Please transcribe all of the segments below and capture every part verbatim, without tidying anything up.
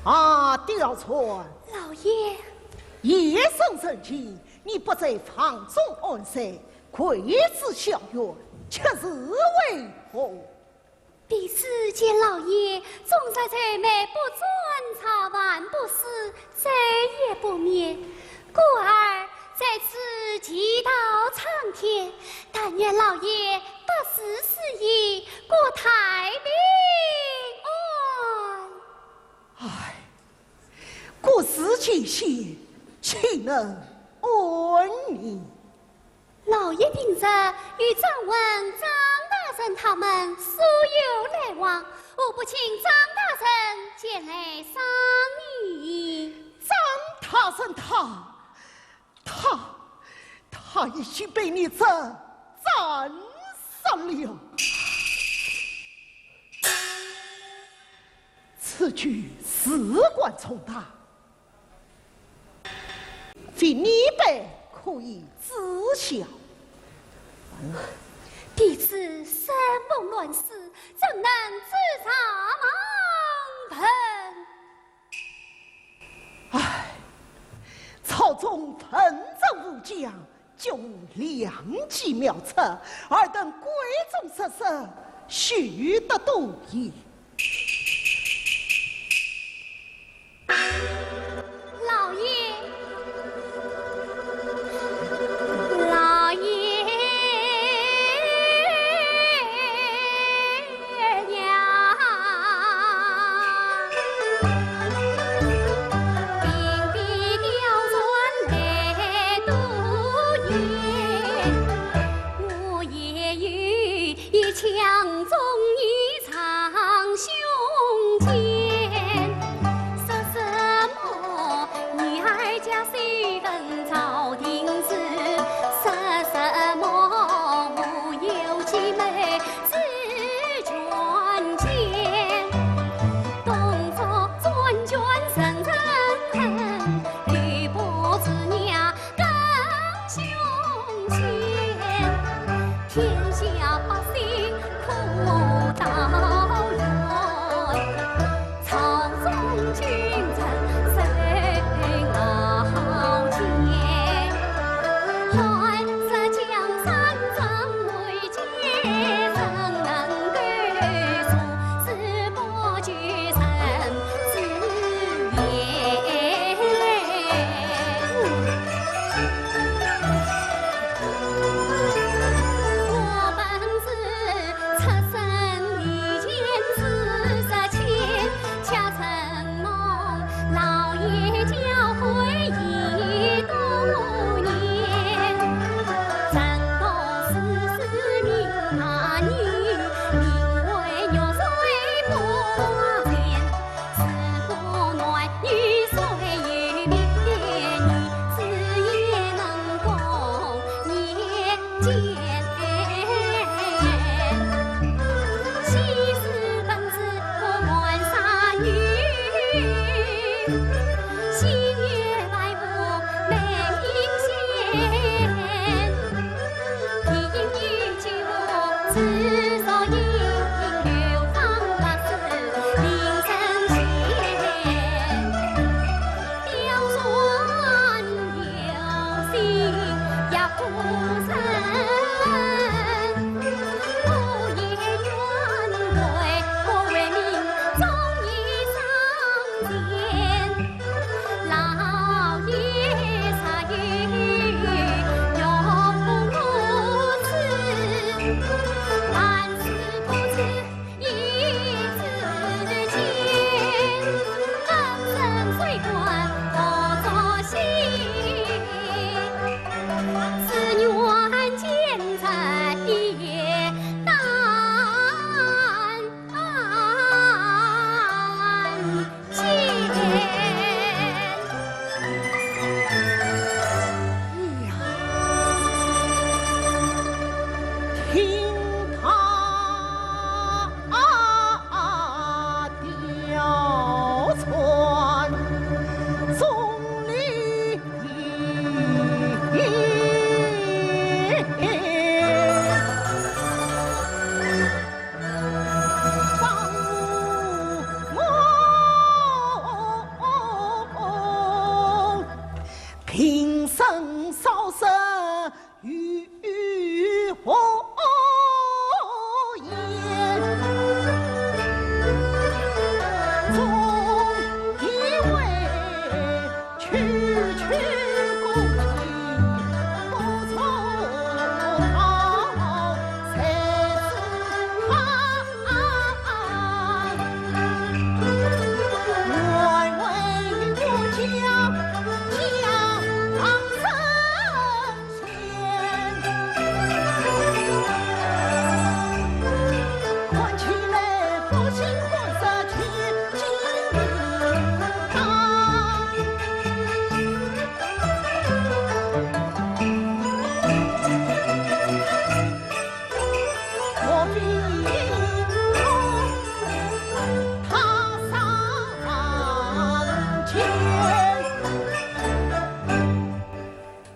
啊，刁钻！老爷。夜深人静，你不在房中安睡，跪至校园，却是为何？ 婢子见老爷终日愁眉不展，操烦不思，晝夜不眠，故而在此祈祷苍天，但愿老爷百事如意，国泰民安。唉，国事在先，岂能安宁？ 老爷平日与张文、张大人他们素有来往，何不请张大人前来商议？张大人他，他，他已经被你这斩杀了。此举事关重大， 非你辈可以知晓。婢子身逢乱世，怎能知察罔闻？唉，朝中文武将，均无良计妙策，尔等闺中失色，休得多言。 老爷，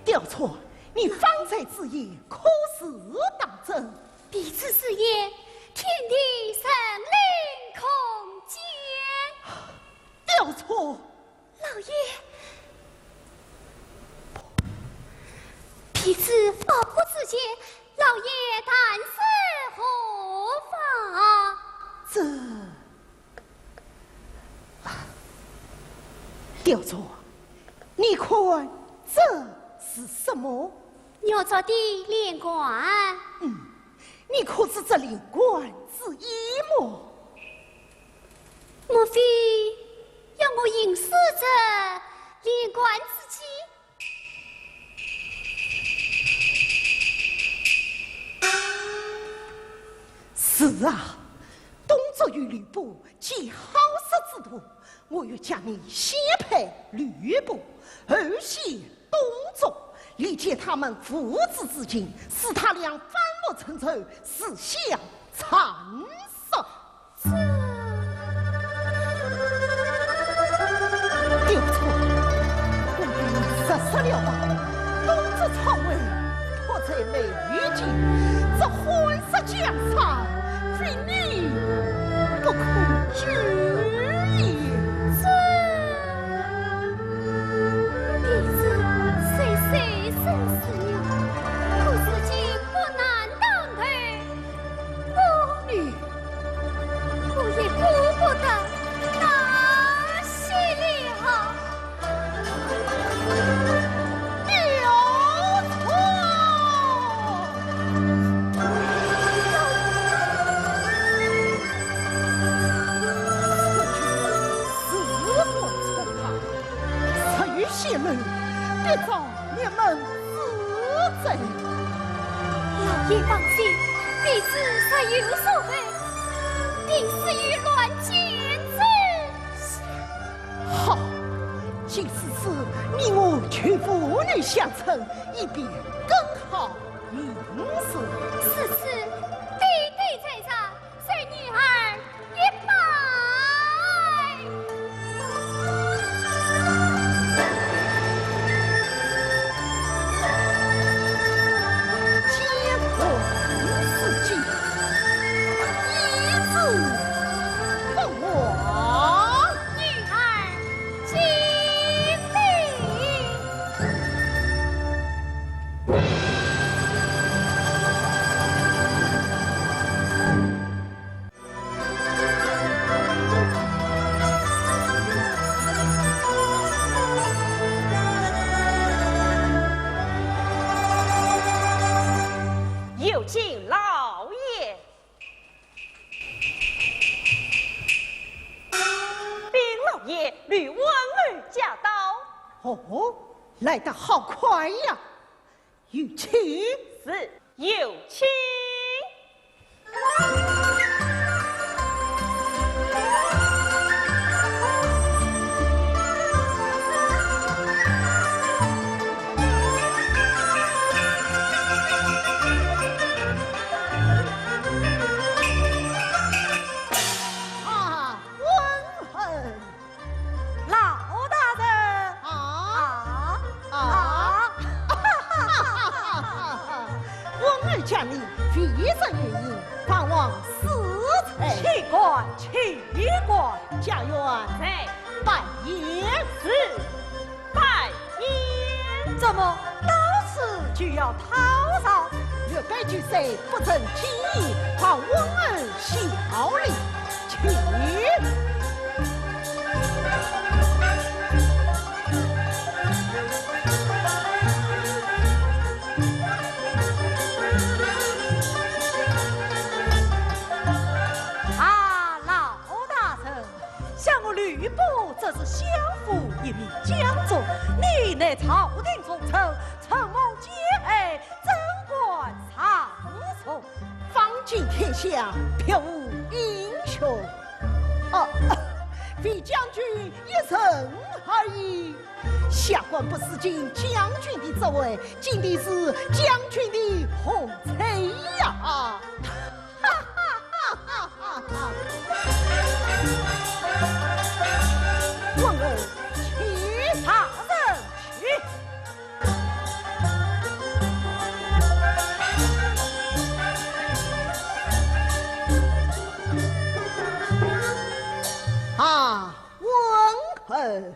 刁钻，你方才之言可是当真？ 弟子之言，天地神灵空间。刁钻！老爷，弟子保不住见，老爷但是何妨？这……刁钻，你看这是什么？玉做的莲冠。嗯， 你可知这莲冠之意么？莫非要我行使这莲冠之计？是啊，董卓与吕布既好色之徒，我欲将你先配吕布，后献 董卓，以解他们父子之情，使他俩反目成仇，自相残杀。这……刁钻，我与你实说了吧，董卓篡位，迫在眉睫，这汉室江山，非你不可取也。这…… 弟子虽是生死女，可是今不能当头。我……你……我也顾不得那些了。刁钻！此事不可怕， 若有泄露，必遭灭门之灾。老爷放心，弟子若有所为，定死于乱箭之下。好，既如此，你我就父女相称，以便更好行事。如此，弟弟在上， 受女儿一拜。监管四境，一字不忘。女儿敬礼。请老爷。禀老爷，吕温儿驾到。哦，来得好快呀！有请。是，有请。 啊，温衡。老大人。啊？啊？啊？啊？哈哈哈哈哈！温儿驾临，未曾远迎，方望是谁？岂敢，岂敢。家院。在。半夜。是。 半夜。怎么到此就要讨饶？越规矩，谁不成敬意，还望温儿效力。请。啊，老大人， 想我吕布只是相府一名将中，你乃朝廷重臣，承蒙接待，怎敢上奏？方今天下别无英雄。哦，唯将军一人而已。下官不思进将军的职位，进的是将军的红腿呀！ 哈哈哈哈哈！温儿，起。大人，起。啊，温儿。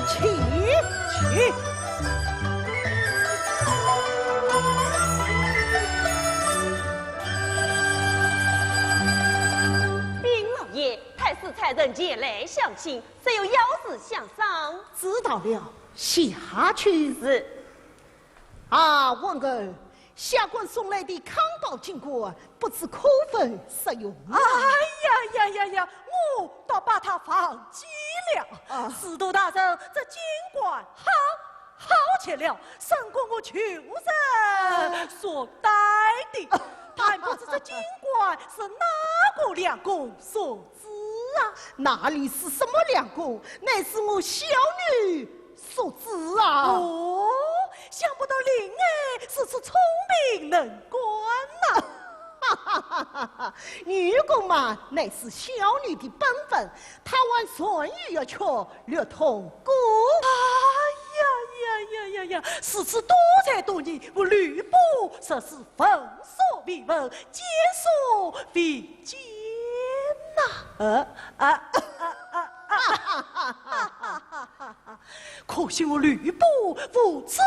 请，请。禀老爷，太师差人前来相请，说有要事相商。知道了，下去。是。啊，文侯， 下官送来的康宝金冠，不知可否实用啊？哎呀呀呀呀，我倒把它忘记了。啊。司徒大人，这金冠好，好极了，胜过我旧日所戴的。啊。但不知这金冠是哪个良公所赐啊？哪里是什么良公，乃是我小女 所赐啊。哦，想不到令爱如此聪明能干呐。哈哈哈哈哈！女工嘛，乃是小女的本分，她还善于乐曲，略通古。哎呀呀呀呀呀！如此多才多艺，我吕布实是闻所未闻，见所未见呐。呃，啊，啊，啊，啊，啊，啊，啊。 可惜我吕布无此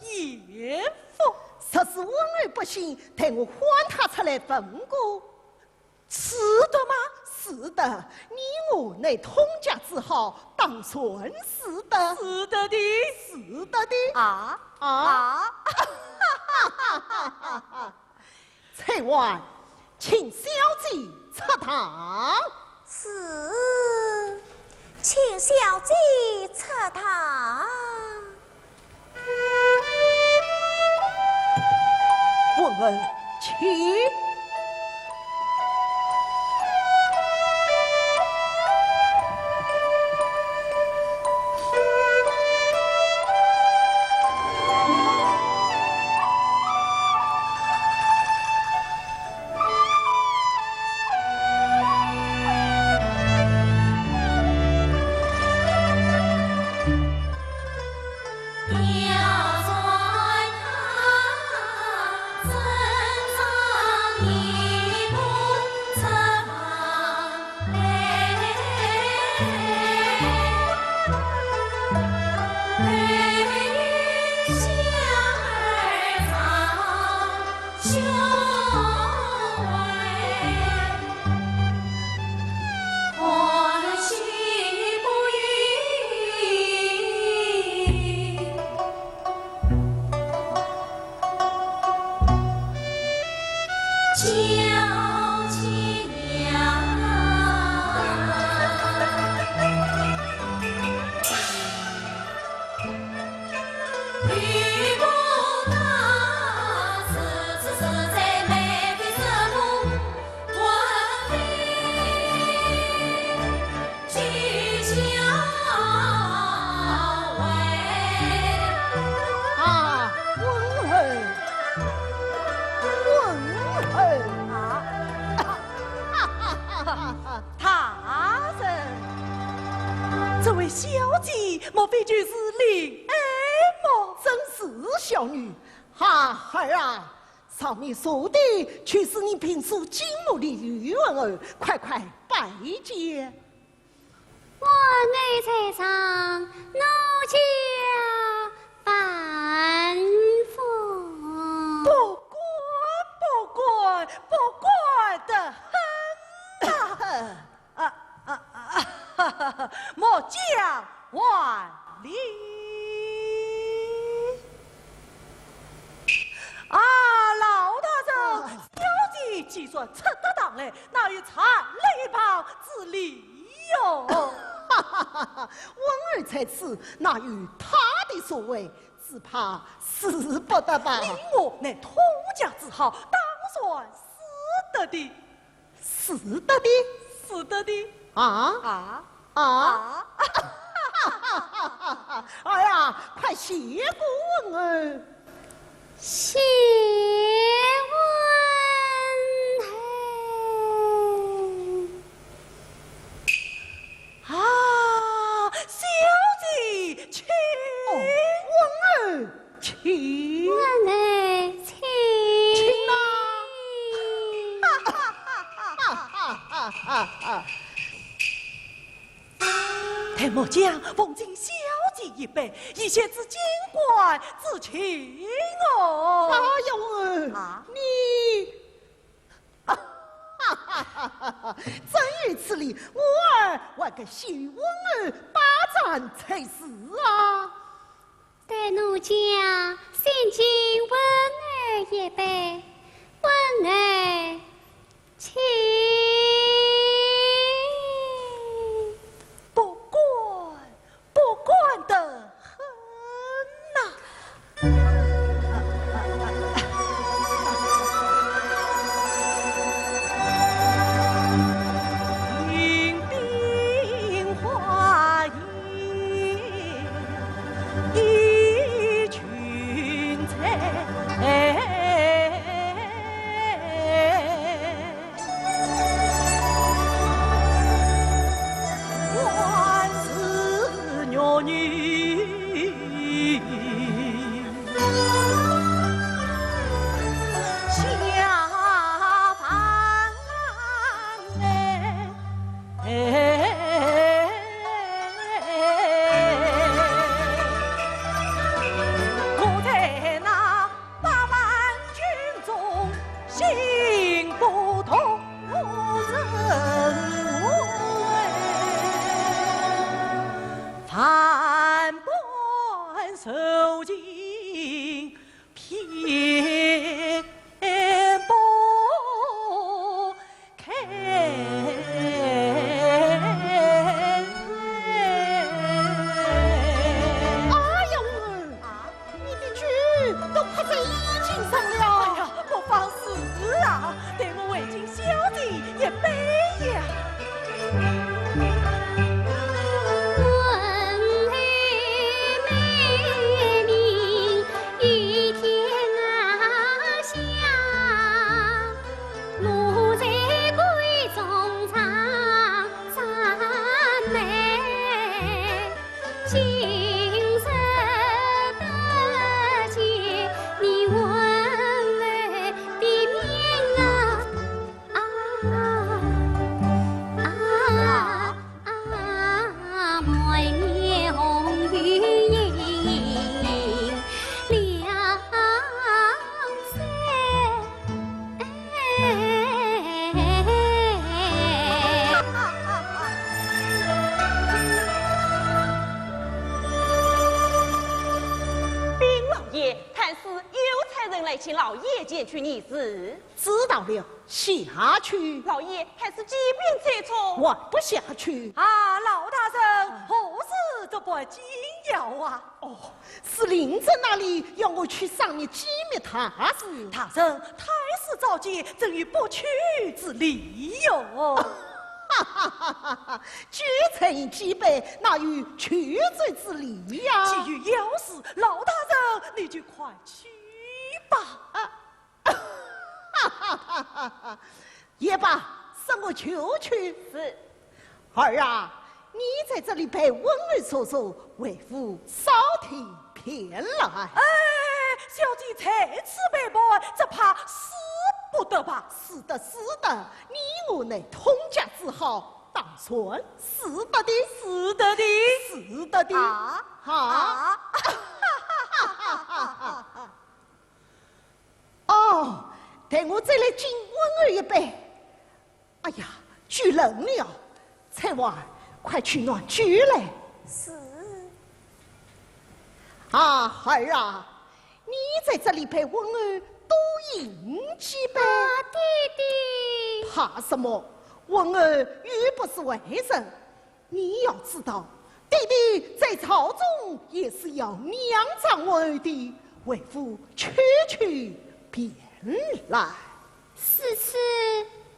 贤福。若是文侯不信，待我唤他出来问过。是的吗？是的，你我乃通家之好，当然是的。是的的。是的的。啊？啊？啊？ 丫鬟，请小姐出堂。是，请小姐出堂。文侯，请。啊，文侯，文侯。啊，大人，这位小姐莫非就是令爱么？正是，小女。啊，儿啊，上面坐的就是你平素敬慕的吕文侯，快快拜见。 我儿在上，奴家万福。不敢，不敢，不敢得很呐。啊，啊，啊，哈哈哈，末将还礼。啊，老大人，啊。小姐既然出得堂来，哪有站了一旁之理？ 哟，哈哈哈哈，文侯在此，哪有他的座位？只怕使不得吧？你我乃通家之好，当然使得的。使得的？使得的。啊？啊？啊？啊？哎呀，快谢过文侯。 谢文侯。啊，小姐，请。哦，文侯，请。文侯，请。请啊。哈哈哈哈哈哈。 待末将奉敬小姐一杯，以谢至金官之情哦。哎呦，啊？你，真有此理，我儿还给新婚儿把盏才是啊。待奴家先敬婚儿一杯，婚儿请。不敢，不敢得很呐。哎呀，我儿，你的酒都泼在衣襟上了。哎呀，莫放肆啊！待我为敬小姐一杯呀。禀老爷，探视有差人来请老爷前去议事。知道了，下去。老爷，探视几遍催促。还不下去？啊，老大人，何事这般惊扰啊？哦， 是令尊那里要我去赏你几面大字。大人，太师召见，怎有不去之理哟？哈哈哈哈哈！既然已几杯，哪有去罪之理呀？既有要事，老大人你就快去吧。啊，哈哈哈哈哈！ 也罢，让我就去。是。儿啊，你在这里陪温儿坐坐，为父稍停便来。哎，小姐在此陪伴，只怕使不得吧？使得，使得，你我乃通家之好，当然使得的。使得的。使得的。啊？啊？哦，待我再来敬温儿一杯。 哎呀，酒冷了，采花，快去暖酒来。是。啊，儿啊，你在这里陪温儿多饮几杯。啊，爹爹。怕什么？温儿又不是外人， 你要知道，爹爹在朝中也是要娘掌位的，为父去去便来。是，是，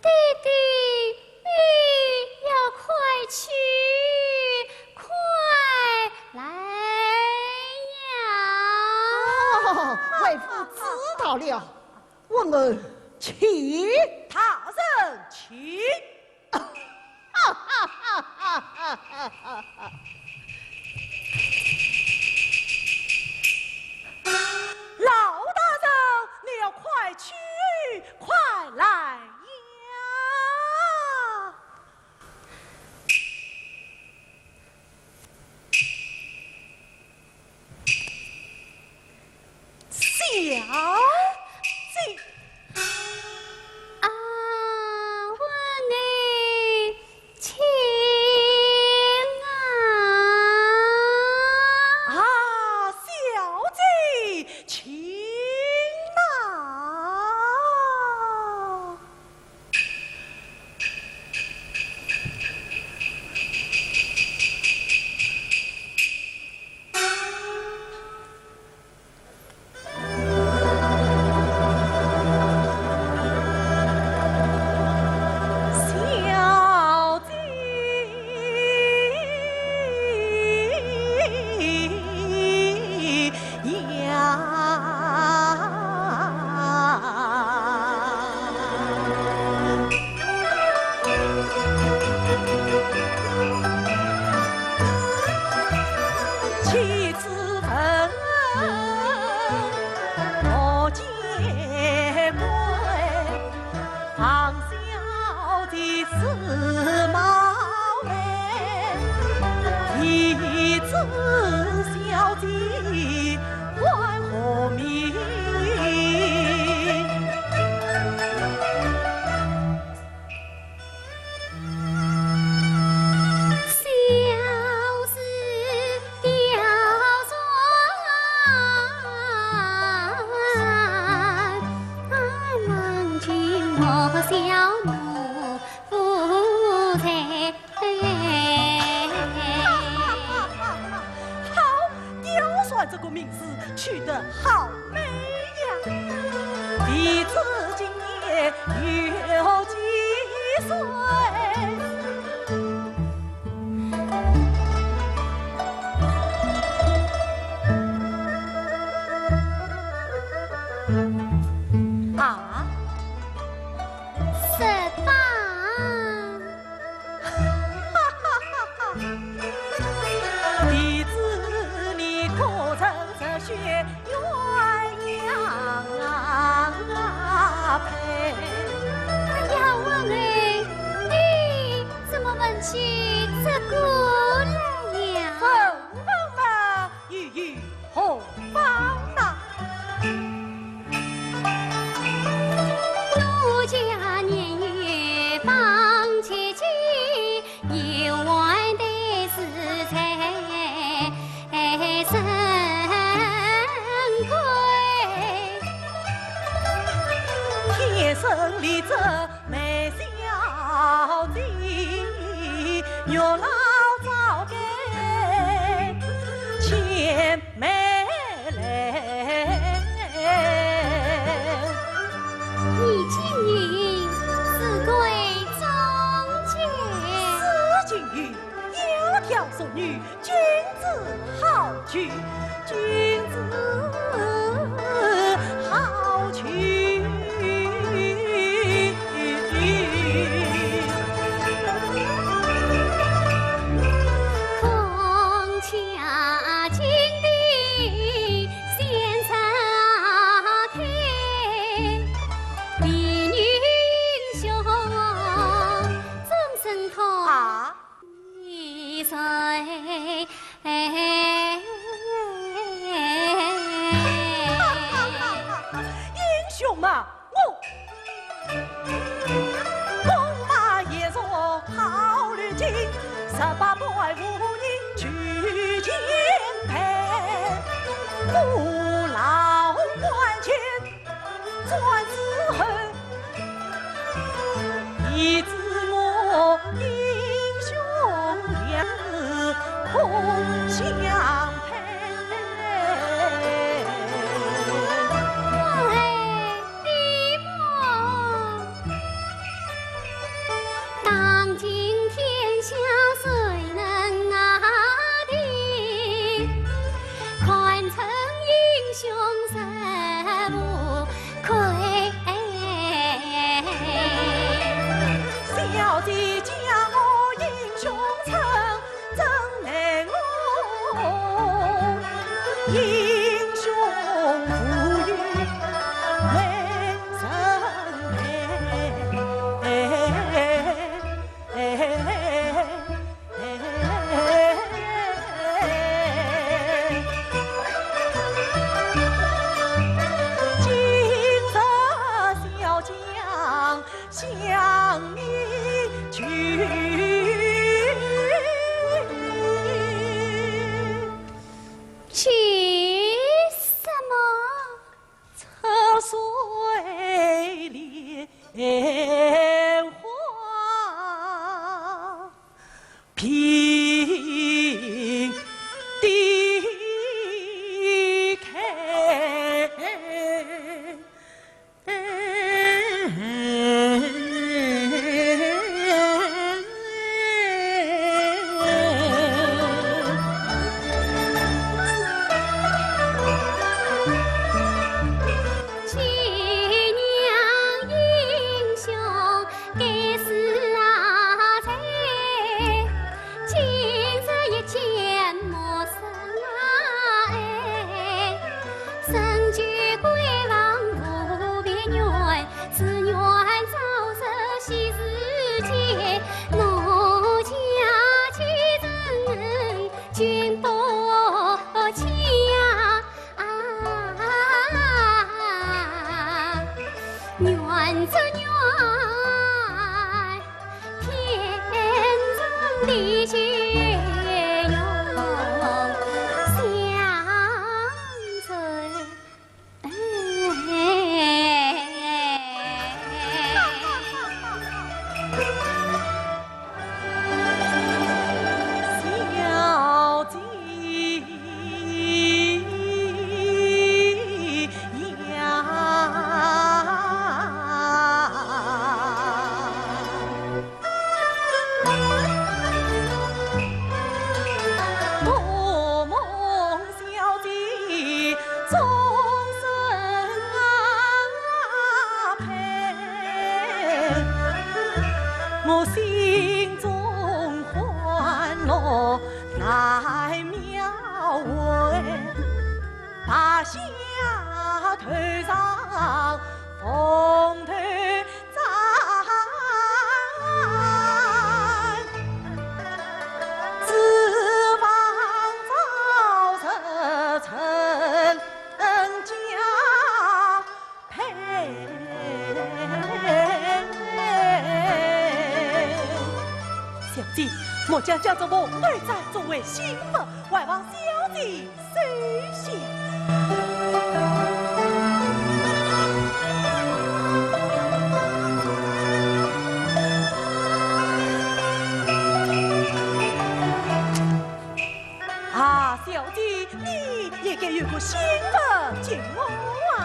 爹爹，你要快去快来呀。哦，为父知道了，我们去。大人请。 老大人，你要快去快来呀！唐小姐是貌美，一枝小姐还和名。 好，貂蝉这个名字取得好美呀！弟子今年有几岁？啊？十八。 弟子你可曾热血鸳鸯配？哎呀，文儿，你怎么问起这个来呀？问问嘛，又有何妨呐？ 天生丽质美小姐，月老早该牵 妹来。你今年是贵中举。是金玉，窈窕淑女，君子好逑，君子好逑。 啊？英雄嘛， 我。愿只愿天上地下有相随。小姐呀。 多蒙小姐终身啊陪，我心中欢乐来描绘。 白霞头上凤头簪，指望早日成家配。小姐，末将将这凤头簪作为新妇，还望小姐 收下。啊，小姐，你也该有个新妇见我啊。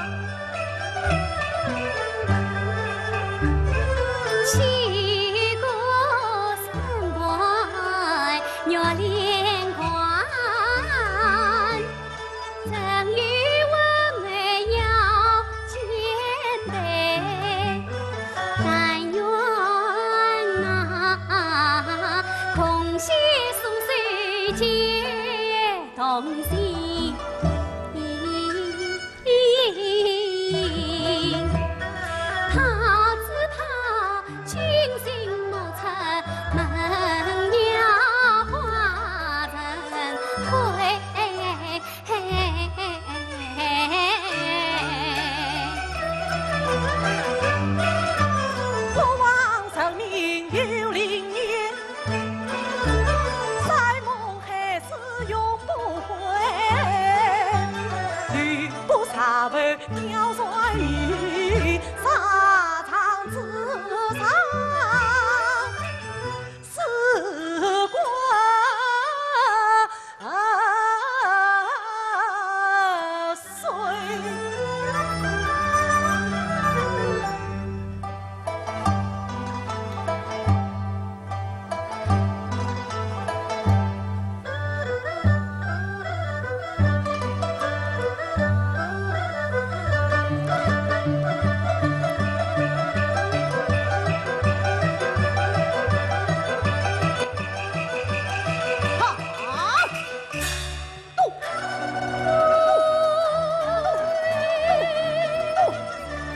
好！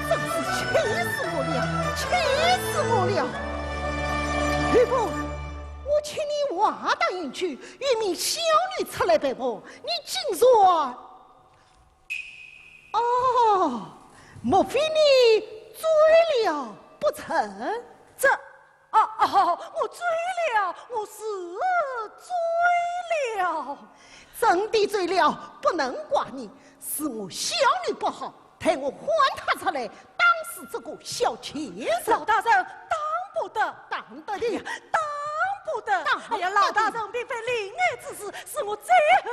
真是气死我了，气死我了！玉凤，我请你话答一句，有名小女出来陪我，你竟然……哦，莫非你醉了不成？这…… 哦，哦，我醉了，我是醉了。真的醉了，不能怪你，是我小女不好，待我唤她出来，打死这个小贱人。老大人，打不得。打得的。哎呀，打不得。打不得。哎呀，老大人并非恋爱之事，是我最后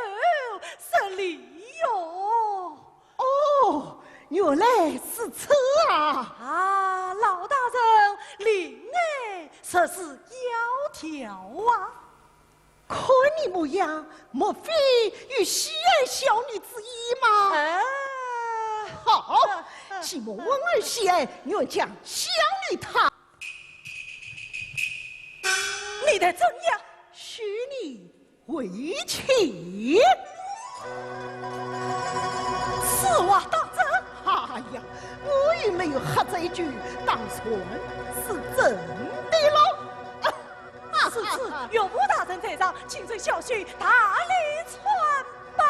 失礼哟。 哦，原来是此啊！啊，老大人，恋爱实是窈窕啊。看你模样，莫非有喜爱小女之意吗？哎。好，既莫问儿喜爱，愿将小女她……你待怎样？许你 为妻。此话当真？哎呀，我又没有喝醉酒，当然是真的喽。如此，岳父大人在上，请准小婿大礼参拜。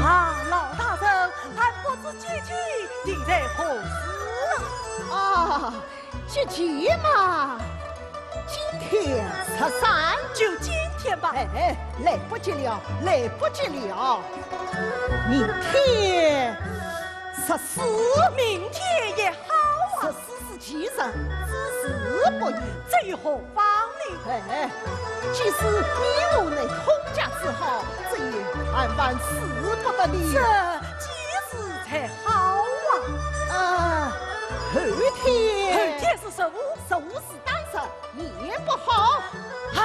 啊，老大人，俺不知节期定在何时？啊，节期嘛，今天十三。就今天吧。哎，来不及了，来不及了。明天十四。明天也好啊。十四 是吉日，子嗣不宜。这又何妨呢？哎，既是你我内通家之好，这也万万使不得的。这吉日才好啊。呃，后天。后天是十五。十五是单日，也不好。唉。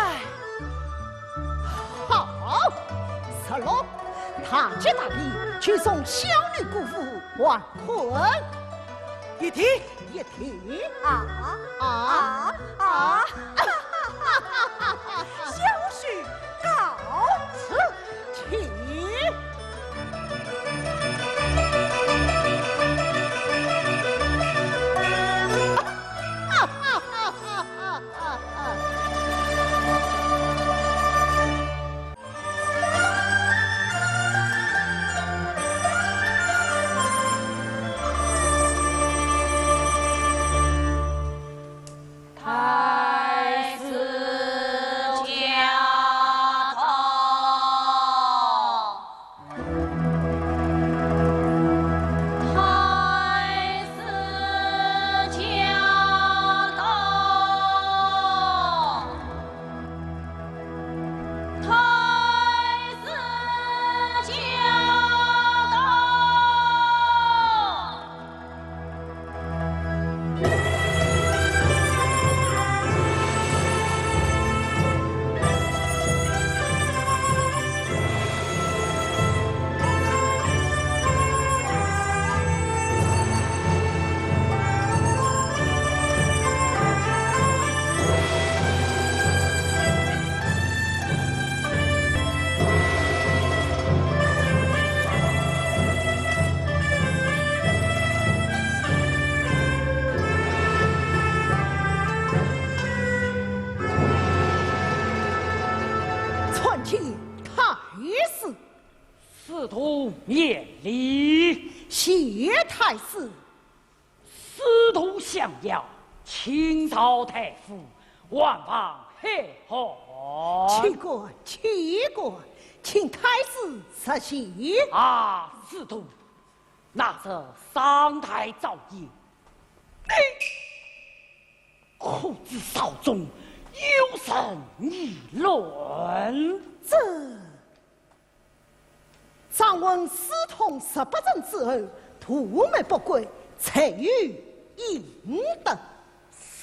好，十六，大吉大利，就送小女过府还 困。一听。一听。啊，啊，啊，啊。小婿告辞。请。参见太师。 司徒免礼。谢太师。司徒相邀，请到太府，还望何？岂敢，岂敢，请太师直谢。啊，司徒，那日商台早宴，你可知朝中有人议论？这 张文私通十八人之后，大骂不跪，罪有应得。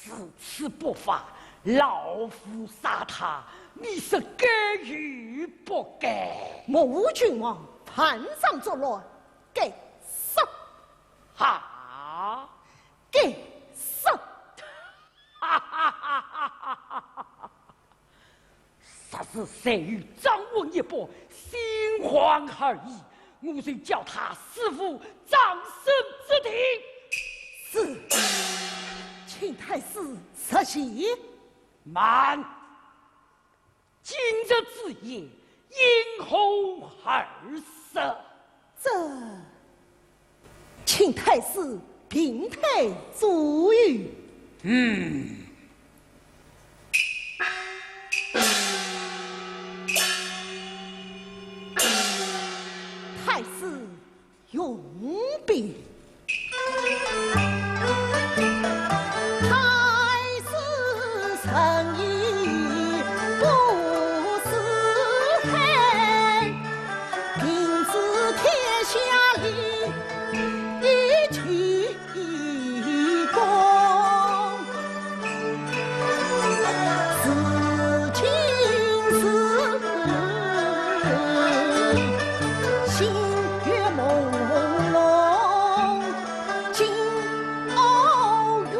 如此不法，老夫杀他，你说该与不该？我吴郡王犯上作乱，该杀。哈？该杀。哈哈哈哈哈哈！ 若是再与张文一般心怀二意，我就叫他死无葬身之地。是，请太师直谢。慢！今日之宴，因何而设？ 这，请太师平退左右。嗯。太师容禀。太师圣意不思悔， 明知天下利益其功，如今是心月朦胧，今后月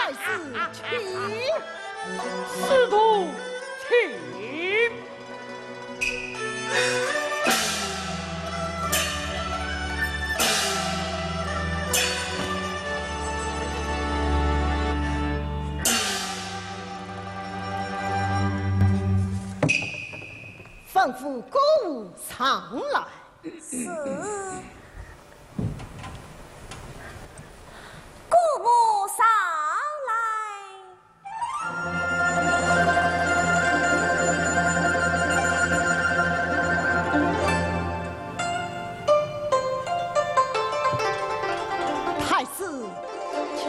太师，请。师徒，请。吩咐姑母上来。是。 姑母上来。太师，请。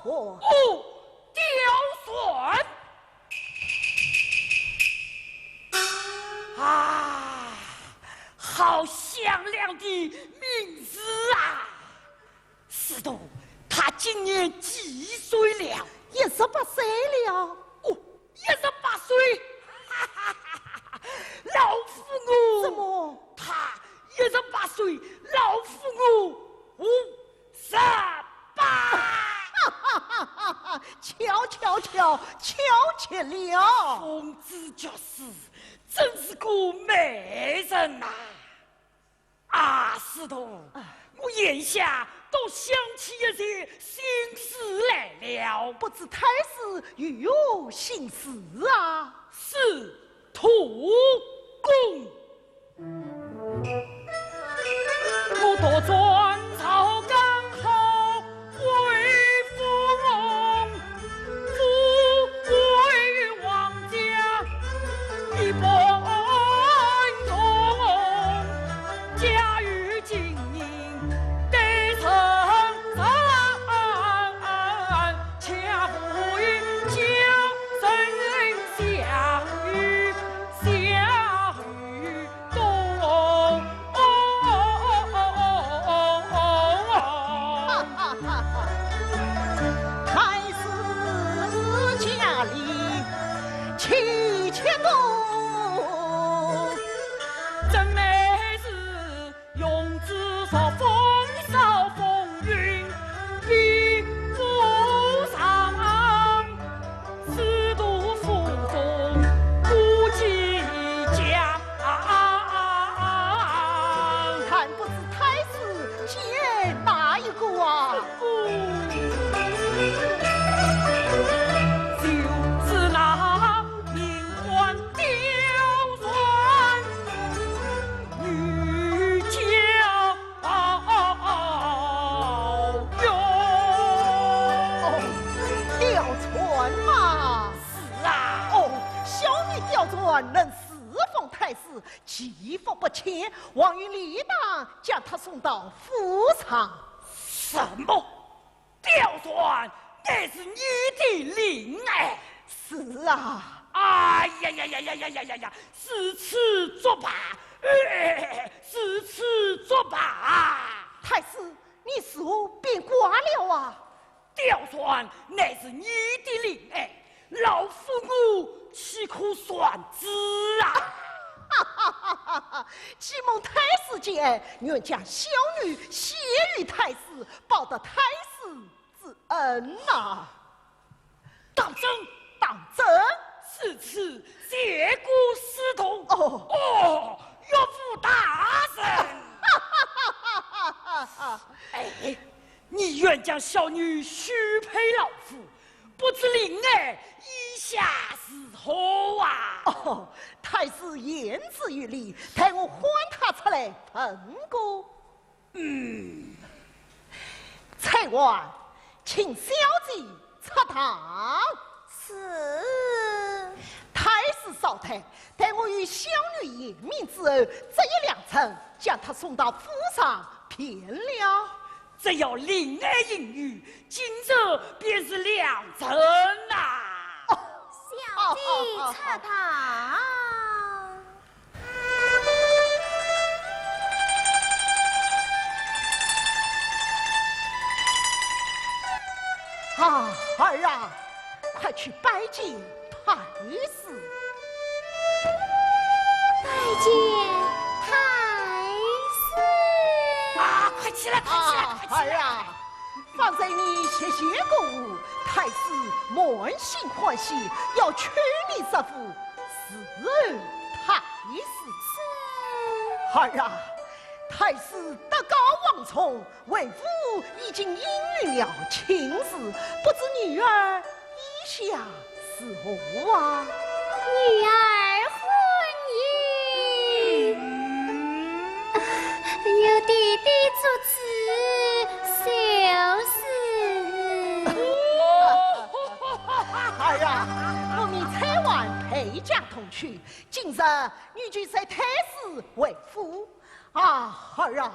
哦，刁钻。啊，好响亮的名字啊！ 司徒，他今年几岁了？一十八岁了。哦，一十八岁？哈哈哈哈！老夫我……怎么？他一十八岁，老夫我五十八。哈哈哈哈！巧巧巧，巧极了。凤姿绝世，真是个美人呐！ 啊，司徒，啊。我眼下倒想起一些心事来了。不知太师有何心事啊？司徒公。我独尊曹刚好 为父，富贵王家一般重，家有金印对称上，恰不与家人相与相与 但不知太师见哪一个啊？哦，刁钻嘛。是啊。哦，小女刁钻能侍奉太师，其福不浅，王爷理当将她送到府上。什么？刁钻，乃是你的令爱？是啊。哎呀呀呀呀呀呀呀呀！如此作罢，呃，如此作罢。太师，你是否变卦了啊？刁钻，乃是你的令爱，老夫我岂可传旨啊？既蒙太师见爱，愿将小女献与太师，报答太师之恩呐。当真？当真。如此谢过司徒。哦。哦，岳父大人。哎，你愿将小女许配老夫，不知令爱意下如何啊？哦，太师言之有理，待我唤她出来问过。 嗯。丫鬟，请小姐出堂。是。太师稍待，待我与小女言明之后，择一良辰，将她送到府上便了。只要令爱应允，今日便是良辰呐。哦，小姐出堂。 啊，儿啊，快去拜见太师。拜见太师。啊，快起来，快起来，啊，快起来！儿啊， 方才你谢谢过我，太师满心欢喜，要娶你入府，侍候太师。是。儿啊，太师德高望重，为父已经应允了亲事，不知女儿意下 如何啊？女儿婚姻，由爹爹做主，就是。儿啊，我命丫鬟陪嫁同去，今日你就随太师回府。啊，儿啊，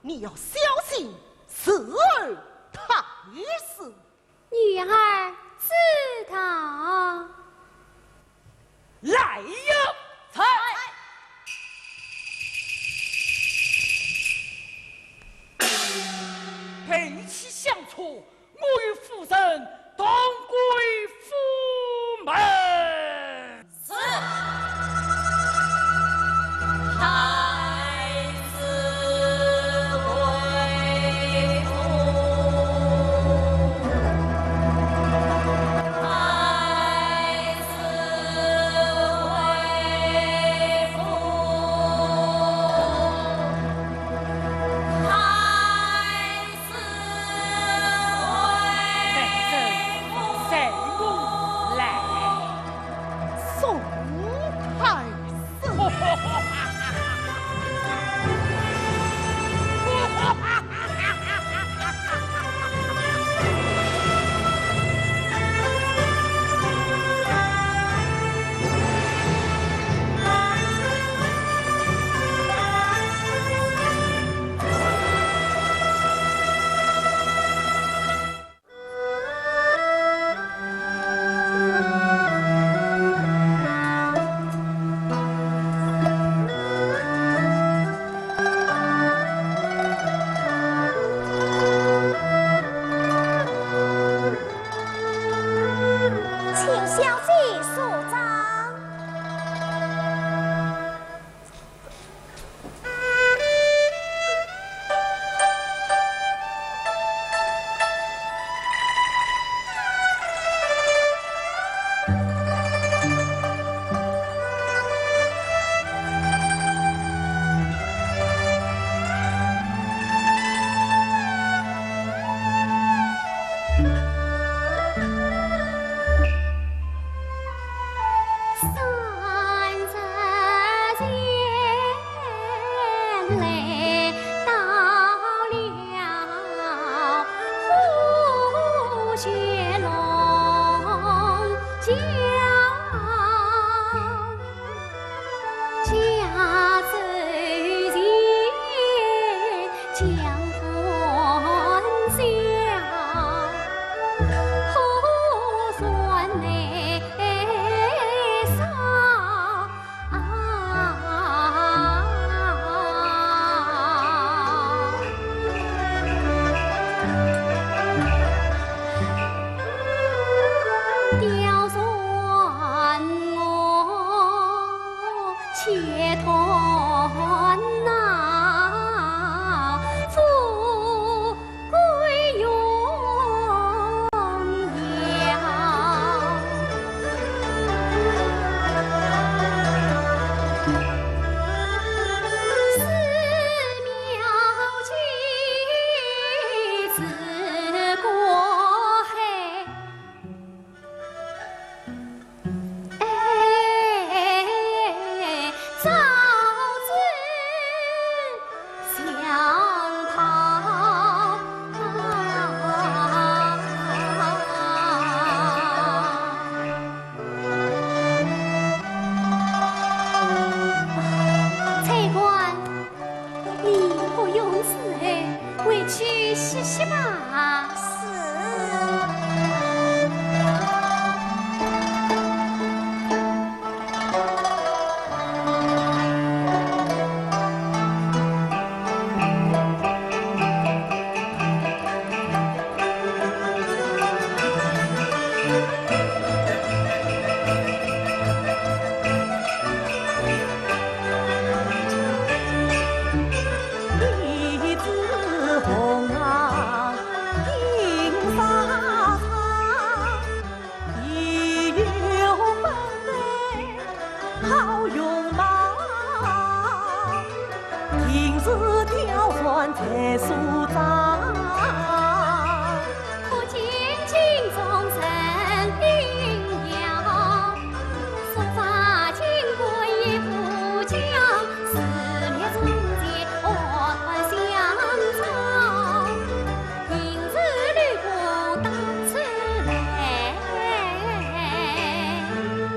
你要小心侍候太师。女儿知道。来呀！在。备齐相车，我与夫人同归府门。 是。太子回府，太子回府。太 子回府。带人随我来。送太子。 请小姐收账。 你不用伺候，回去歇歇吧。是。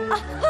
啊哈！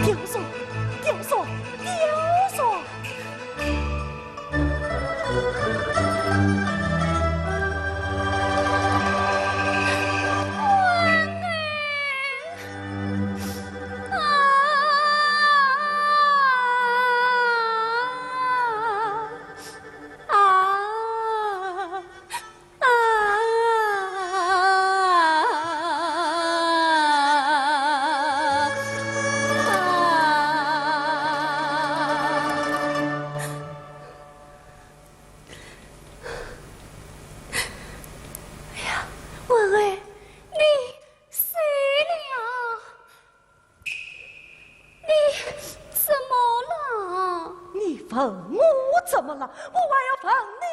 刁钻，刁钻，刁钻！哎呀，文儿，你死了！你怎么了？你问我怎么了？我还要问你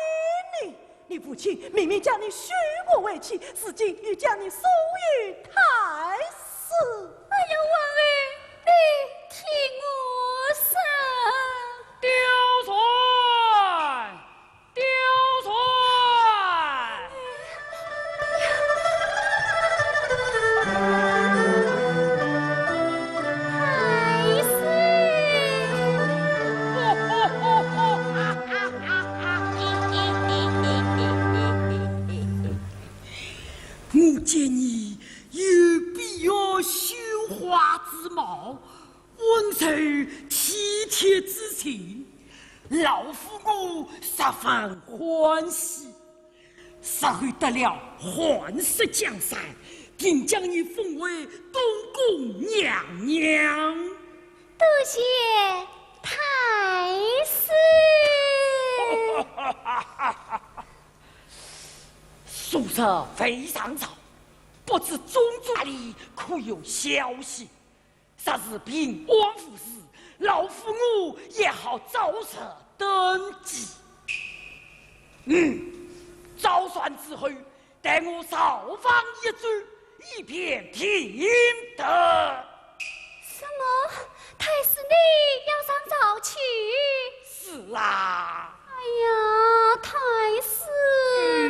呢。你父亲明明将你许我为妻，如今又将你送与太师。哎呀，文儿，你听我说。刁钻！刁钻！太师！我见你有闭月羞花之貌， 温柔体贴之情，老夫我十分欢喜。日后得了汉室江山，定将你封为东宫娘娘。多谢太师。昨日未上朝，不知宗主那里可有消息？ 若是平安无事，老夫我也好早日登基。嗯，早饭之后，待我朝房一转，以便停得。什么？太师你要上朝去？是啊。哎呀，太师，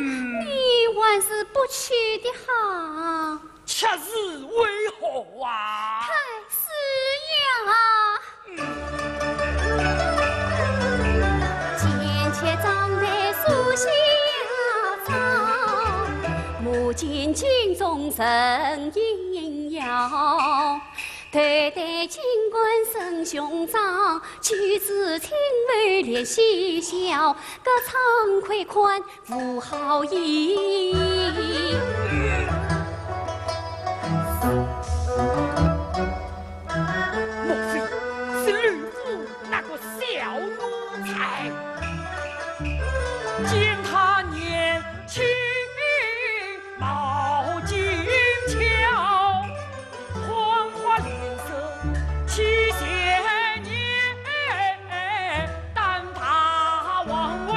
嗯。你还是不去的好。 却是为何啊？太师呀！ 莫非是吕布那个小奴才？见他年轻貌精巧， 黄花脸色气鲜艳，胆大妄为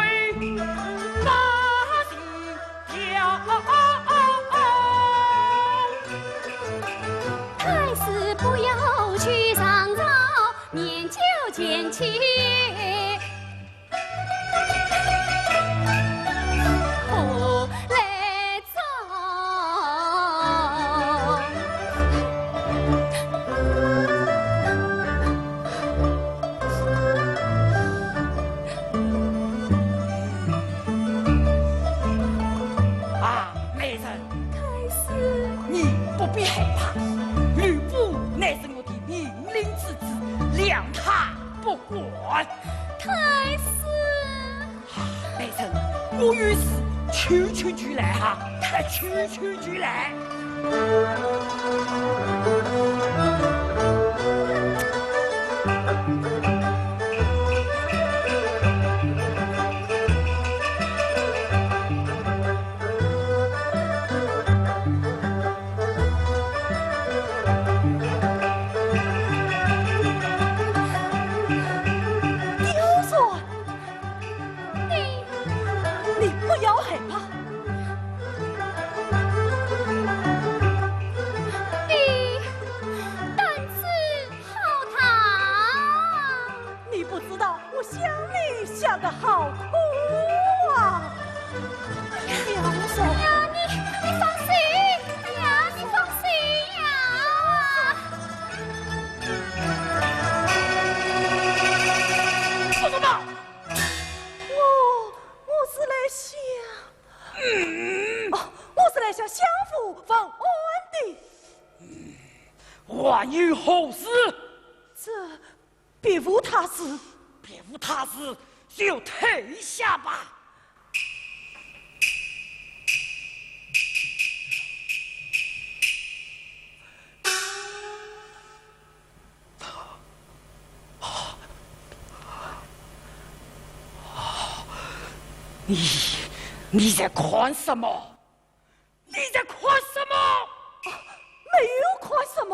百姓挑。太师去去去来哈，去去去来。刁钻，你，你不要害怕。你胆子好大。你不知道我想你想得好苦啊。刁钻。哎呀，你，你放心，哎呀，你放心呀。说什么？我，我是来想，嗯。哦，我是来向相府问安的。嗯，还有何事？这，别无他事。别无他事，就退下吧。 你，你在看什么？你在看什么？啊，没有看什么。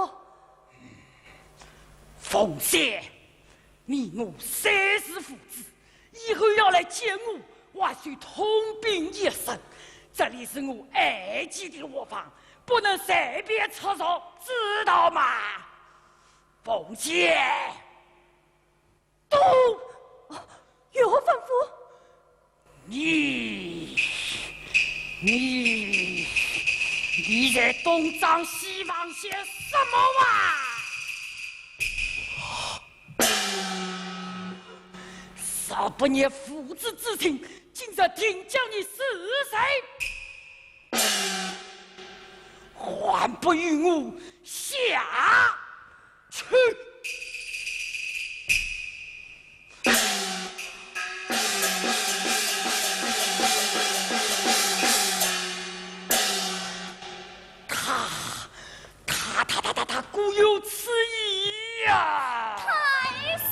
凤仙，你我三世父子，以后要来见我，还需通禀一声。这里是我爱妻的卧房，不能随便出入，知道吗？凤仙。 都。哦，有何吩咐？你，你，你在东张西望些什么啊？若不念父子之情，今日定将你死罪，还不与我下 去！他，他，他，他，他，他，他果有此意呀！太师！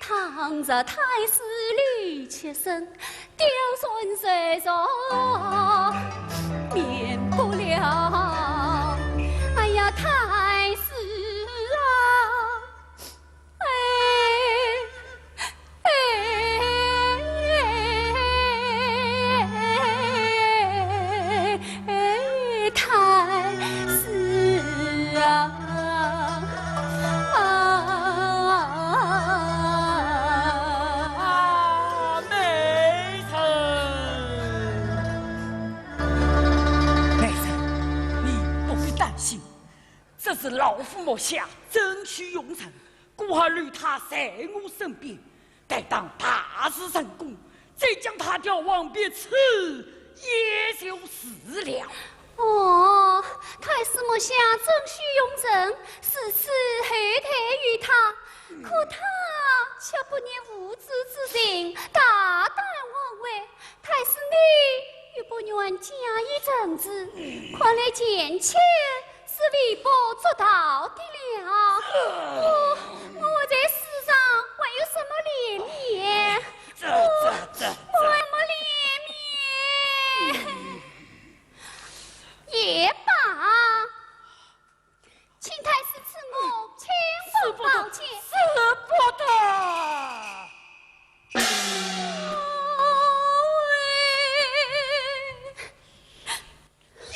倘若太师留七省，刁钻罪状免不了。哎呀，太师啊！哎，哎，哎，太师啊！ 啊，美人。美人，你不必担心，这是老夫目下曾铣用人，故而留他在我身边。 待当大事成功，再将他调往别处也就是了。哦，太师目下曾铣用人，如此厚待于他，可他却不念父子之情，大胆妄为。太师你又不愿加以惩治，看来贱妾 是微不足道的了。我，我在世上还有什么脸面？这，这，这，我还有什么脸面？也罢，请太师赐我青龙宝剑。使不得。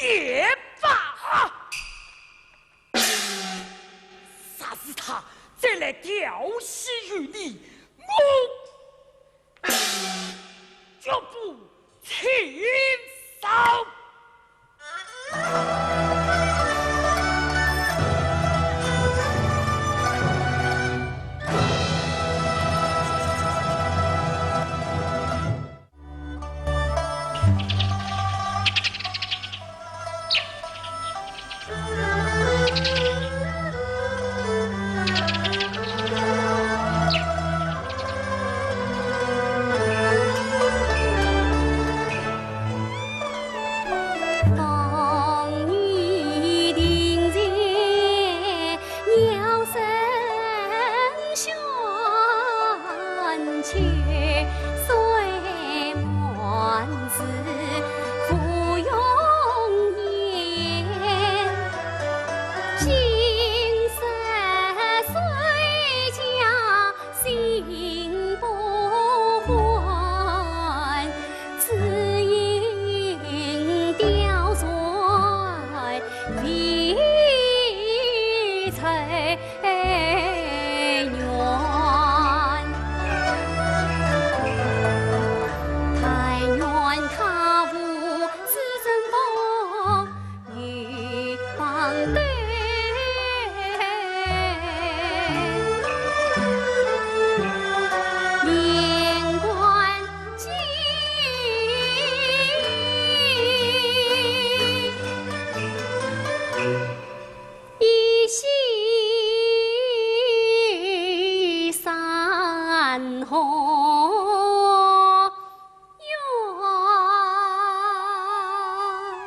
也罢，杀死他，再来请上。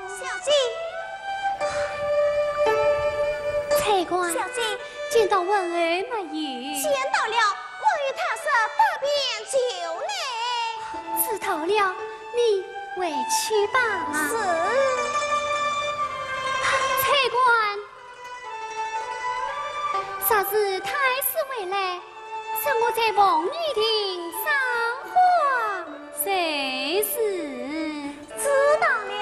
小姐。采瓜。小姐。见到文儿没有？见到了，我与他说得便就来。知道了，你回去吧。是。采官， 啥时太师回来，说我在凤仪亭赏花才是。知道了。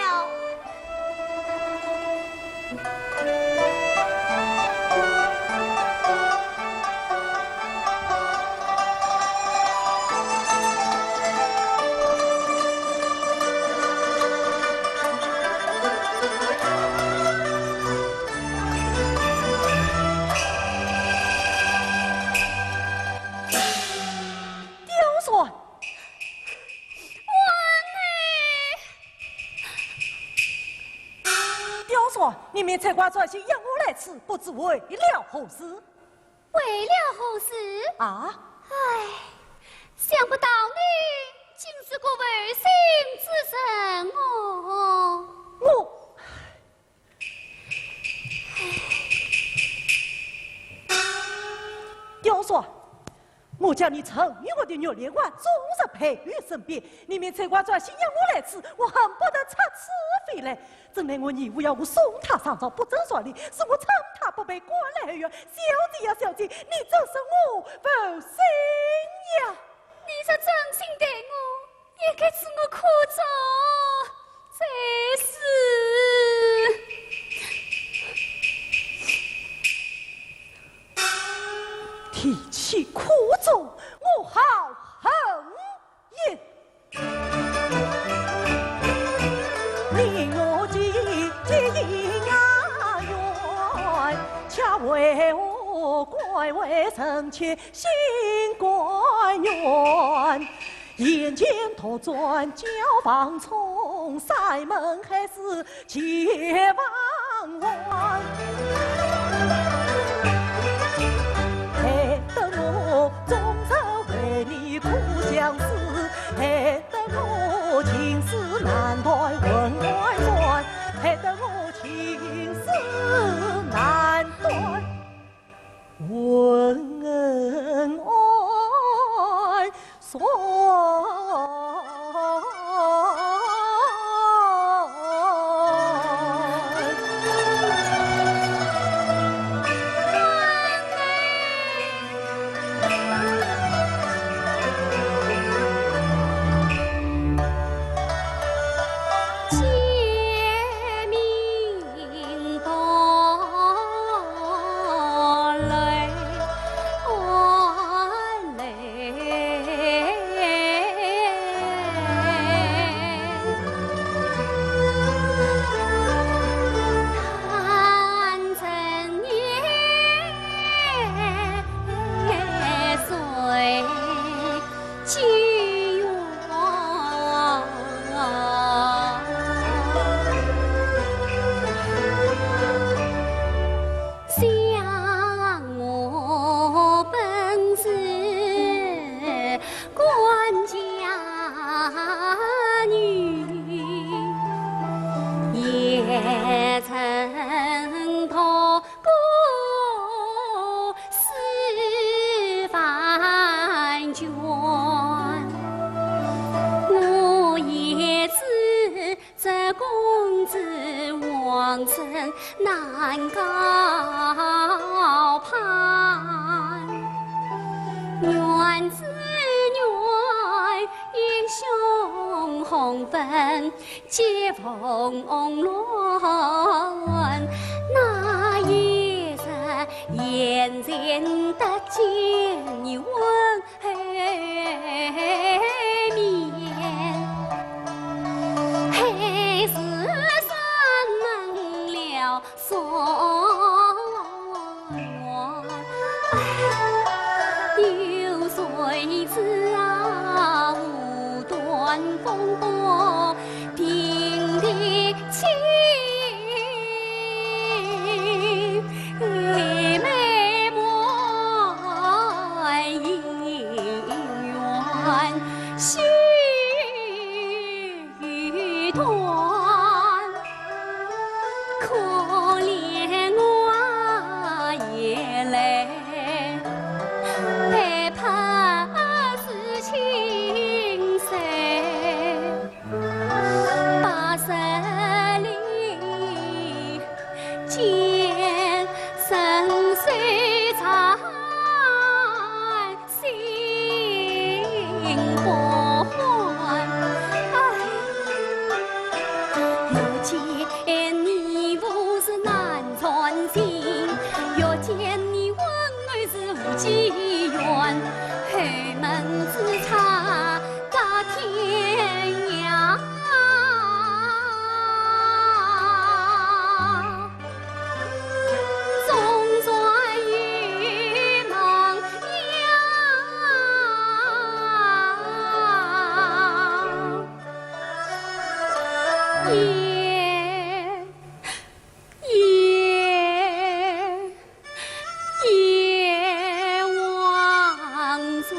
刁钻！王爷！刁钻，你命采瓜传信要我来此，不知为了何事？为了何事？啊？唉，想不到你竟是个负心之人哦。我 刁钻，我将你沉鱼落雁的玉莲花终日陪于身边，你命采瓜传信要我来此，我恨不得插翅飞来。怎奈我义父要我送她上朝，不准上礼，是我称她不配，关来后院。小姐呀，小姐，你这是我负心呀！你若真心待我， 也该替我苦衷才是。提起苦衷，我好恨也。你我结结姻缘，却为何改为臣妾心甘愿？ 眼前独转焦房中，山盟海誓皆忘还。害得我终日为你苦相思，害得我情丝难断魂外缠，害得我情丝难断 魂外缠。难高攀。愿只愿英雄红粉接风乱，那一日眼前得见你温 后面，还是山门了所望。有谁知啊，无端风波平地起。 妹妹满意愿须断，可怜我眼泪白白是清水。 八十里，见山水长，心不欢。哎，遇见你我是难转心，遇见你我 恩是无际远，后门之差隔天涯。中山有梦呀，夜 夜，夜望穿。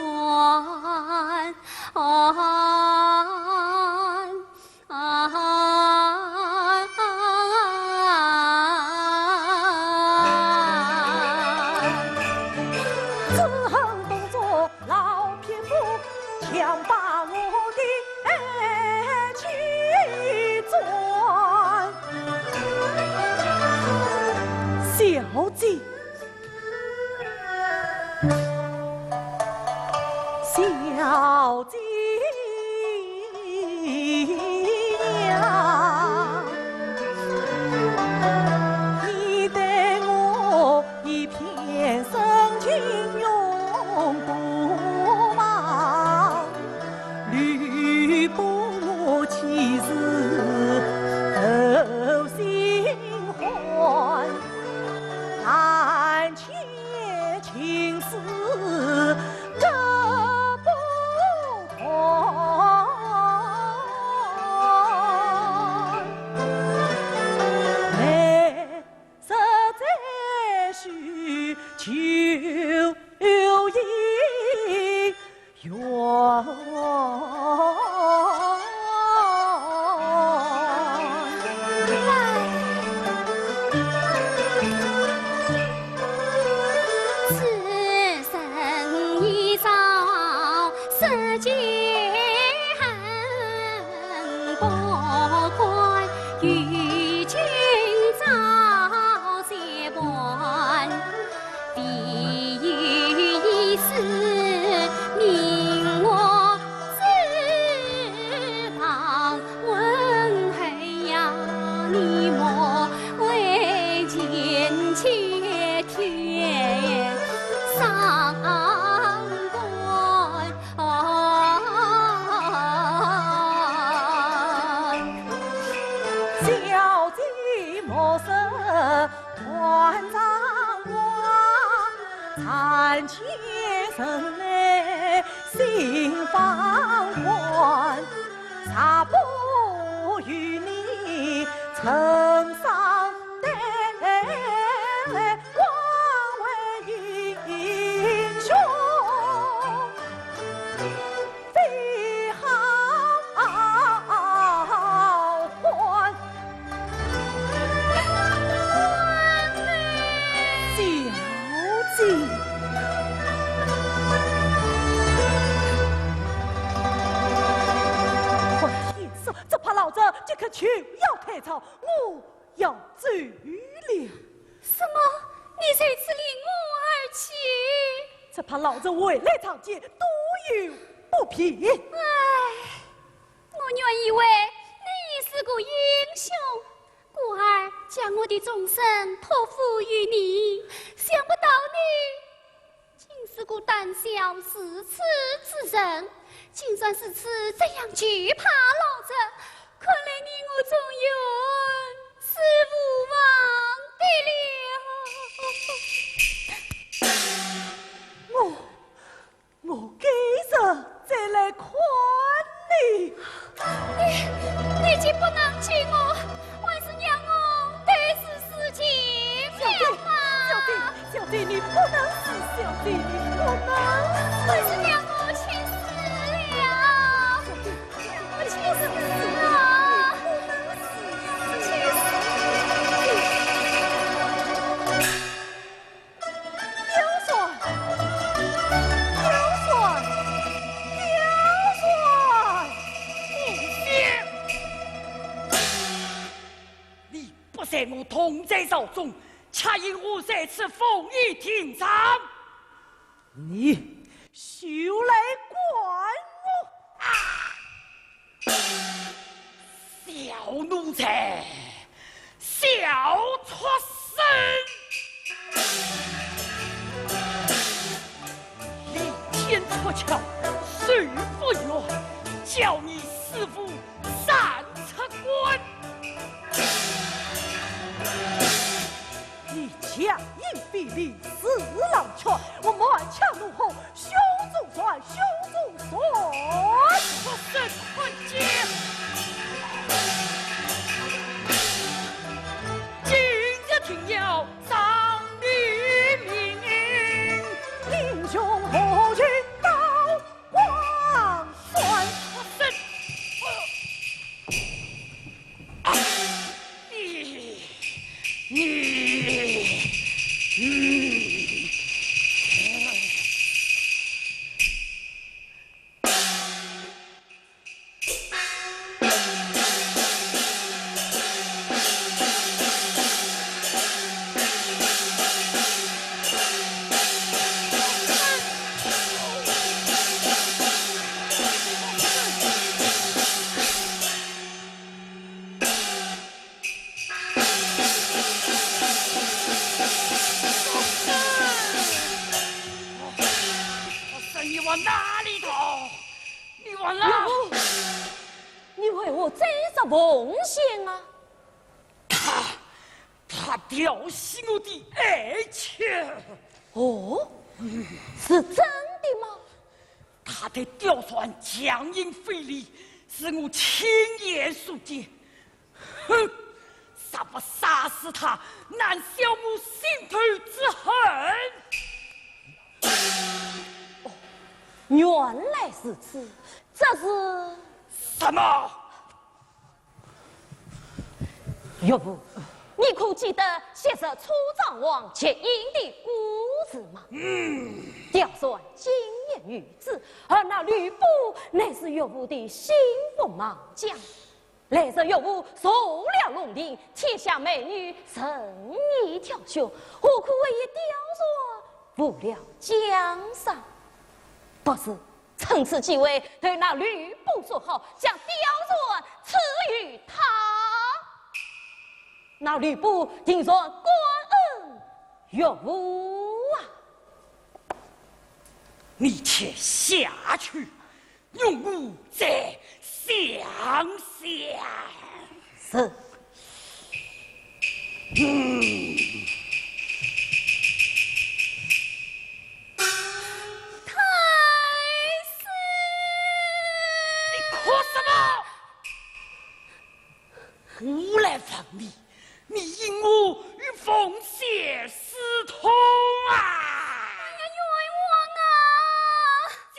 此恨动作 老匹夫，强把我的爱妻转。小姐，小姐呀，你待我 一片深情永不忘，吕布岂是后生还？但见情丝割不断。 实在是求姻缘。此生一遭世间 不管与君朝夕晚，唯有一事命我知道。问候呀，你莫为情切天伤肝。 小姐莫说断肠光，暂且忍耐心放宽，若不与你成双对， 光为英雄非好汉。小姐，看天色，只怕老贼即刻就要退朝，我要走了。什么？你就此离我而去？只怕老贼回来仗剑，多有不便。唉，我原以为你是个英雄，故而将我的终身托付于你，想不到你 竟是个胆小如此之人，竟然如此这样惧怕老贼，看来你我终究是无望的了。我，我改日再来看你。你，你既不能救我，还是让我对世事尽了吧。小姐，小姐，小姐，你不能死，小姐，你不能死。还是让我去死了。小姐，让我去死啊！你不能死，去死！刁钻，刁钻，刁钻！你，你不在我同在朝中，却因何在此奉医听政？你休来管我！啊！小奴才，小畜生！ 利剑出鞘，手不远，叫你师父三尺关。你强硬非礼，恃狼狂，我满腔怒火，胸中传，胸中传。畜生，看剑！今日定要 上你命令，英雄何须刀光闪。你，你，嗯。 畜生，你往哪里逃？ 你完了！岳父，你为何再着凤仙啊？他，他调戏我的爱妾。哦，是真的吗？他对刁钻强硬非礼，是我亲眼所见。 哼，若不杀死他，难消我心头之恨。哦，原来如此，这是……什么？岳父，你可记得昔日楚庄王结印的故事吗？嗯。刁钻金言玉质，而那吕布乃是岳父的心腹猛将。 来日岳父入了龙庭，天下美女任你挑选，何苦为一刁钻误了江山？不如趁此机会对那吕布说好，将刁钻赐与他。那吕布定然感恩岳父啊！你且下去， 容我再想想。是。嗯。太师。你哭什么？ 我来问你，你因何与凤仙私通啊？哎呀，冤枉啊！讲！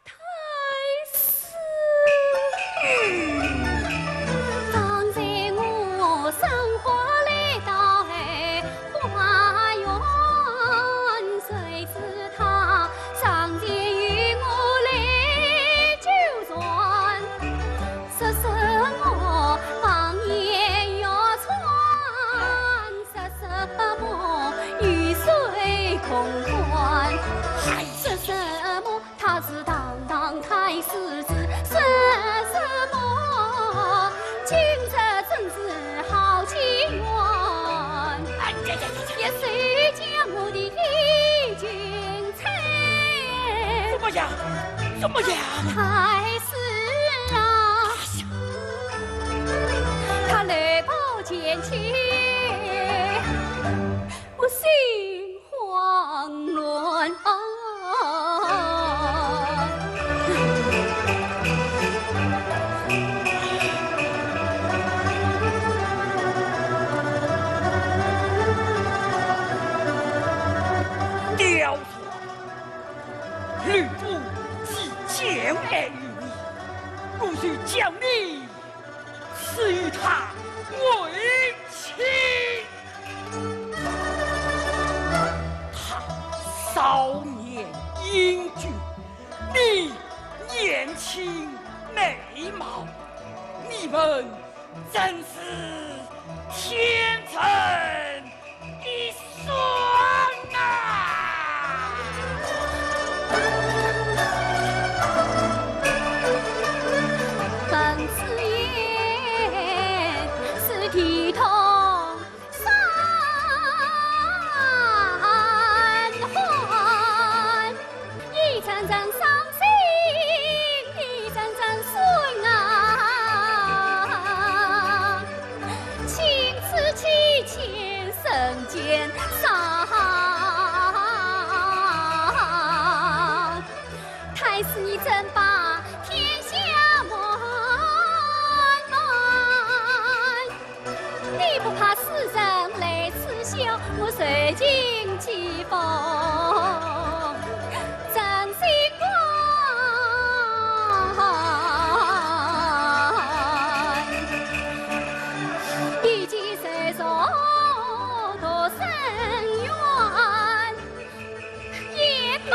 太师。嗯。 说什么？么样？怎么样？太师啊，他雷暴前去，我心慌乱啊。刁 吕布既将爱于你，我就将你赐与他为妻。他少年英俊，你年轻美貌，你们真是天成 一双啊！本是言是体痛伤寒。 一阵阵伤心，一阵阵酸啊。情字几千，人间伤。太师你怎把天下瞒瞒？ 你不怕世人来耻笑，我受尽讥讽，真心寒。一介才疏读生源，也罢。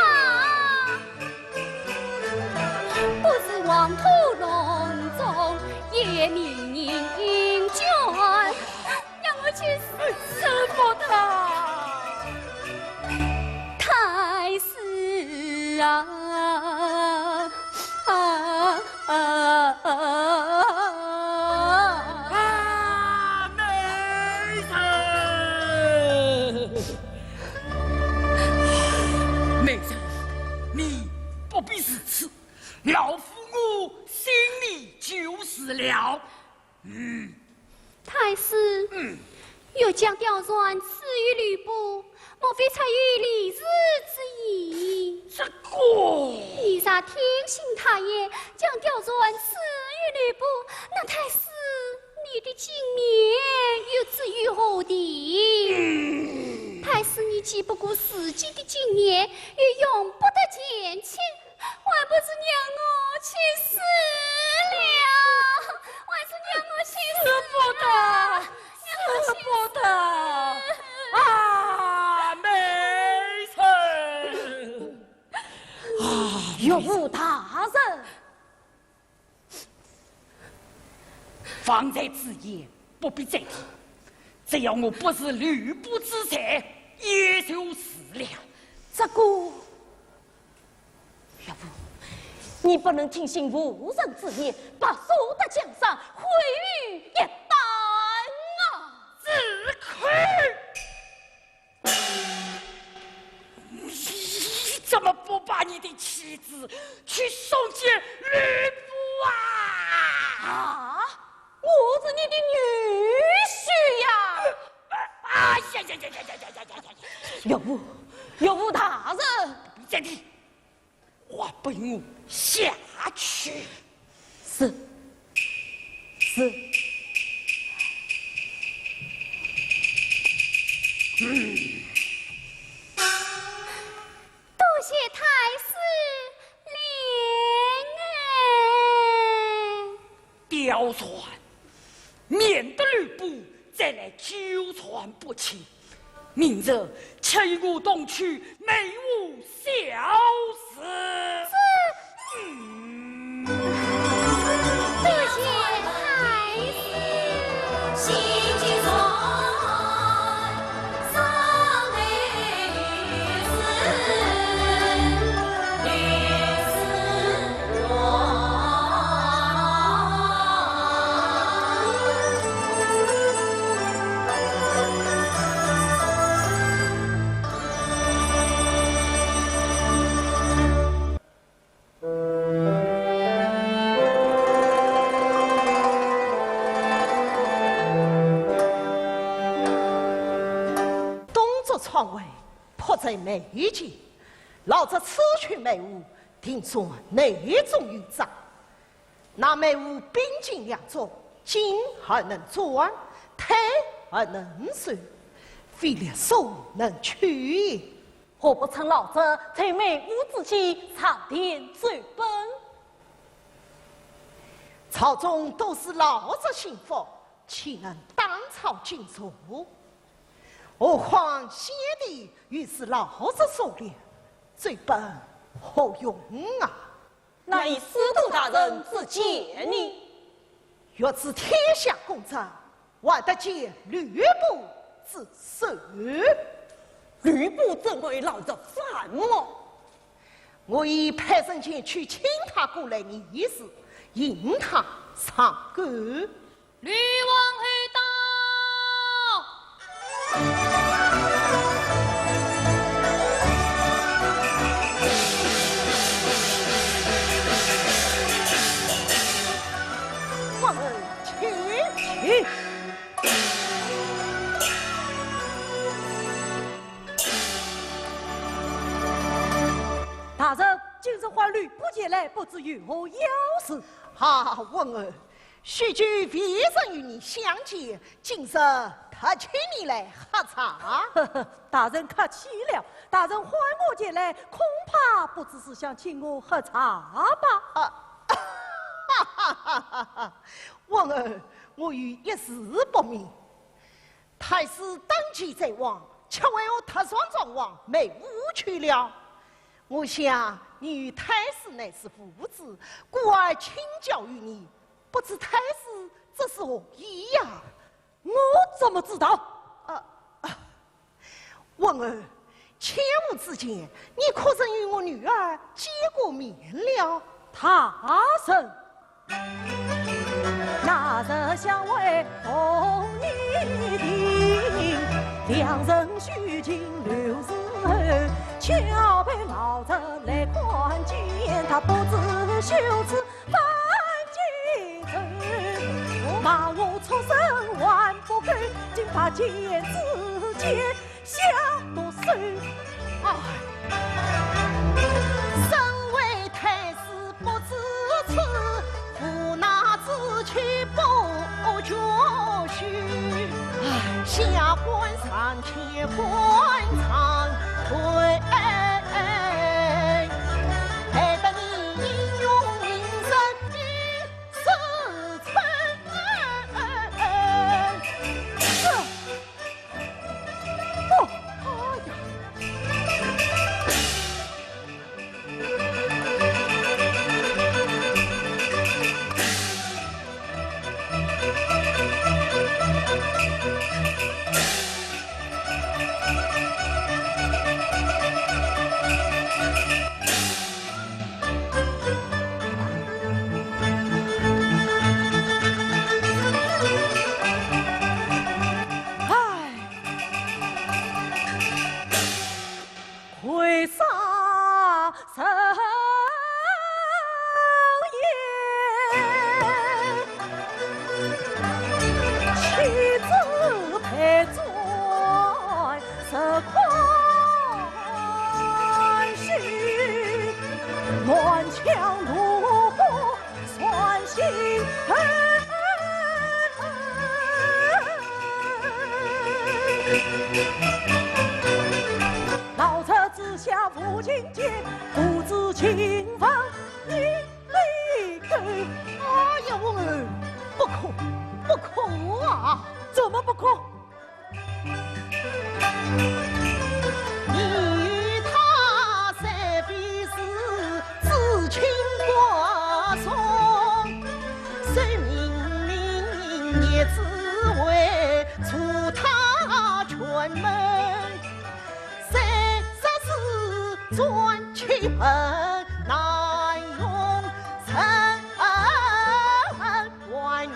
不是黄土隆中也命人捐，让我去死。师父他。太师啊，啊，啊，啊，啊，美人。 美人，你不必如此，老夫我心里就是了。嗯。太师，嗯。欲将貂蝉赐与吕布，莫非出于礼数之意？这个……你若听信他言，将貂蝉赐与吕布，那太师 你的金殿又置于何地？嗯。太师你既不顾自己的金殿，又用不得前去，还不如让我去死了，还是让我去死了。使不得，使不得。啊，美人。啊，岳父大人。 方才之言不必再提，只要我不是吕布之才，也就是了。这个……岳父，你不能听信妇人之言，把所得江山毁于一旦啊！住口！ 你怎么不把你的妻子去送给吕布啊？啊？我是你的女婿呀！啊呀呀呀呀呀呀呀呀呀！岳父，岳父大人！你这里 还不与我下去！是，是。嗯。多谢太师怜爱。貂蝉，免得吕布再来纠缠不清。 明日且与我同去，内务小事。是。嗯。多谢太师。窗外迫在眉睫，老贼此去梅屋，定算内中有诈。那梅屋兵精粮足，进而能转，退而能守，非力所能去也。何不趁老贼在梅屋之际，上殿奏本？朝中都是老贼心腹，岂能打草惊蛇？ 何况先帝又是老贼所立，奏本何用啊？那依司徒大人之见呢？欲知天下公正，还得见吕布之手。吕布怎为老贼反目？我已派人前去请他过来议事，引他上钩。 吕王后到。王后请起。大人，今日唤吕布前来，不知有何要事？啊，王后， 许久未曾与你相见，今日特请你来喝茶。大人客气了，大人唤我前来，恐怕不知是想请我喝茶吧？啊，哈哈哈哈！王后，我有一事不明。太师登基在望，却为何突然转往梅屋去了？我想你与太师乃是父子，故而请教于你， 不知太师这是何意呀？我怎么知道？啊，啊，王后，前无之见，你可曾与我女儿见过面了？大人。那日相会红泥亭，两人叙尽旧时候，巧被老贼来看见，他不知羞耻 犯禁咒，骂我畜生还不够，竟把剪子剪下毒手。哎，身为太师不知耻，无奈之妻不觉虚。哎，下官上 乾坤惭愧，害得你英雄名声一时残。这，不，哎呀！ 为啥人言，妻子陪转实欢喜，满腔怒火 传心头。老贼之下无情剑，不知情防你的狗。哎呀，我儿，不可，不可啊！怎么不可？ 你与他虽非是至亲国仇，谁明明也只为助他权谋，谁知是转去很难容身。 万年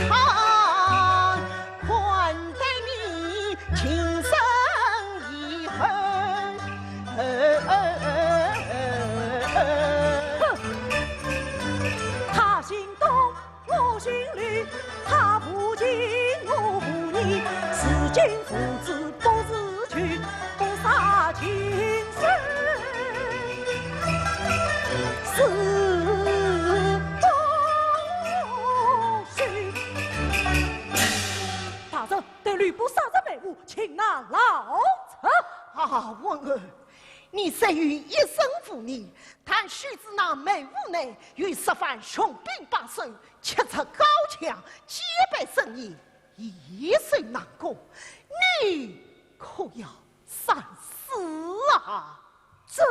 堂，款待你情深意厚。哼，他心东，我心里，他无情，我无义，如今父子不是聚，吕布杀人梅屋，擒拿老贼。啊，文侯，你虽有一身武艺，但须知那梅屋内有十万雄兵把守，七尺高墙，戒备森严，易守难攻，你可要三思啊！这，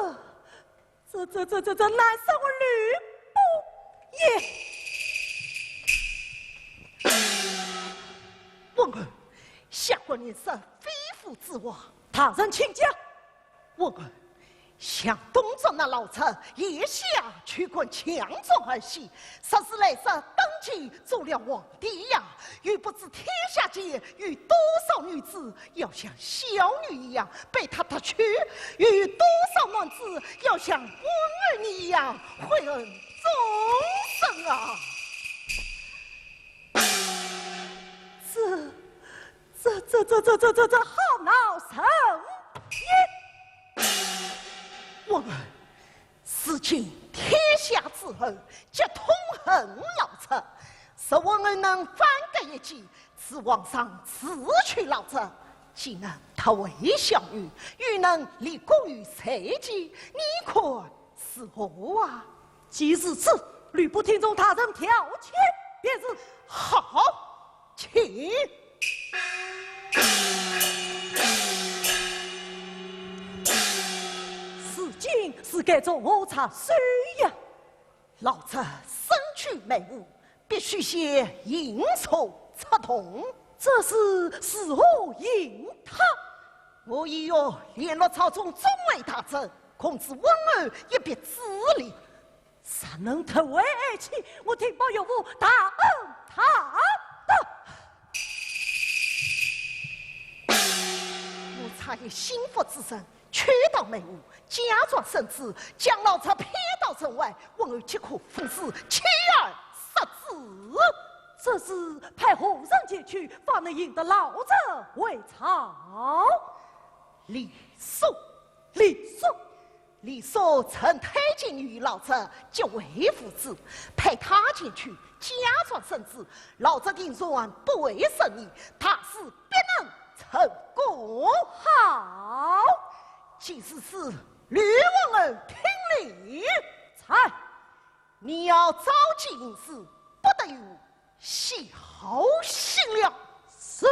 这，这，这，这，这，难杀我吕布也。文侯，下官认识非父之话。大人请讲。文侯，想东吴那老贼，眼下就赶强装而起，说是来世登基做了皇帝呀，又不知天下间有多少女子要像小女一样被他夺去，又有多少男子要像温侯你一样悔恨终生啊！这，这，这，这，这，这，这，这好恼人也！文侯，如今天下诸侯皆痛恨老贼，若文侯能反戈一计， 使皇上除去老贼，既能夺回小女，又能立功于社稷，你看如何啊？既如此，吕布听从大人调遣便是。好，请。如今是该从何着手呀？老贼身居梅屋， 必须先行刺出洞。这是如何行他？我已有联络朝中众位大臣，共主温侯一笔之力。若能夺回爱妻，我定报岳父大恩大德。我差一心腹之人， 去到梅屋，假装圣旨，将老贼骗到城外，温侯即可奉旨，起而杀之。这是派何人前去，方能引得老贼回朝？李肃。李肃？李肃曾推荐于老贼，结为父子，派他前去，假装圣旨，老贼定然不会生疑，大事必能成功。好。 既如此，吕文侯听令。在。你要照计行事，不得有小心了。是。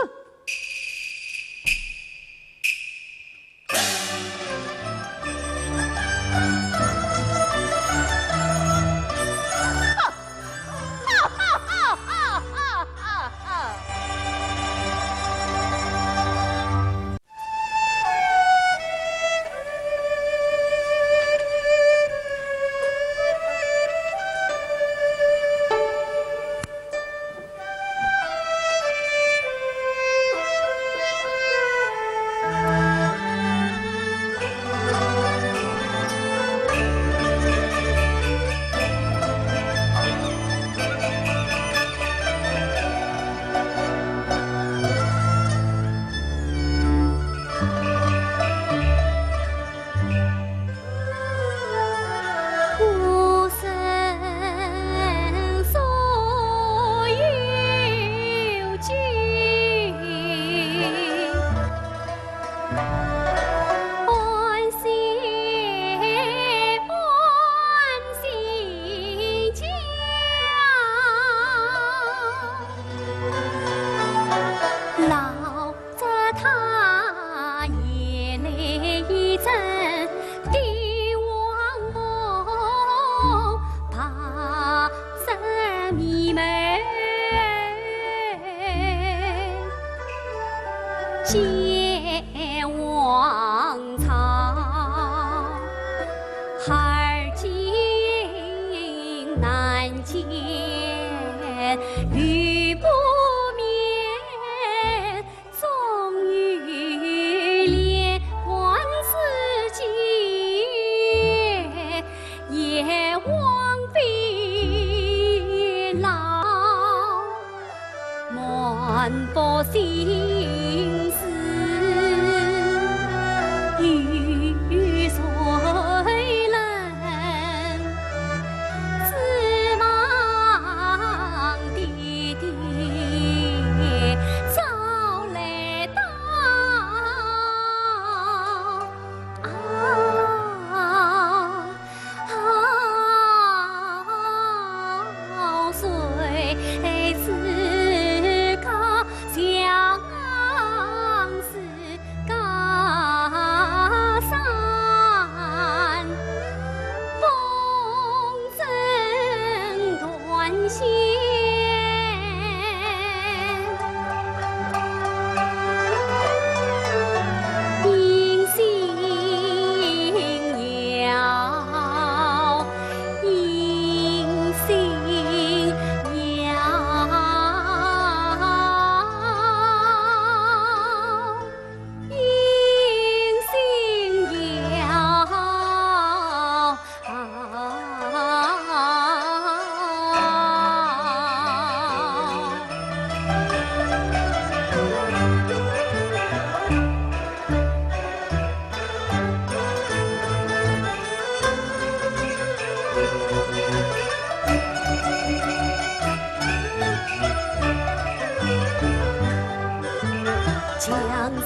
江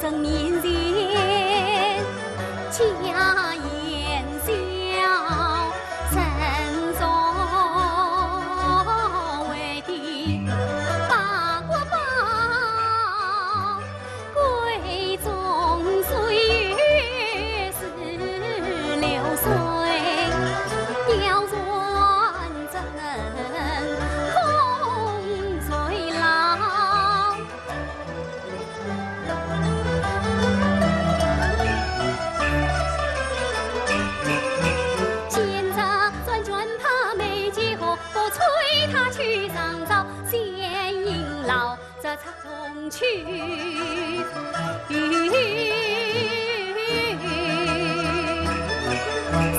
城面前家言笑，人所谓的八卦包，闺中水是流水，刁钻怎能空垂老？ 现在转转怕没结果，不催他去上朝，先行老这场中去。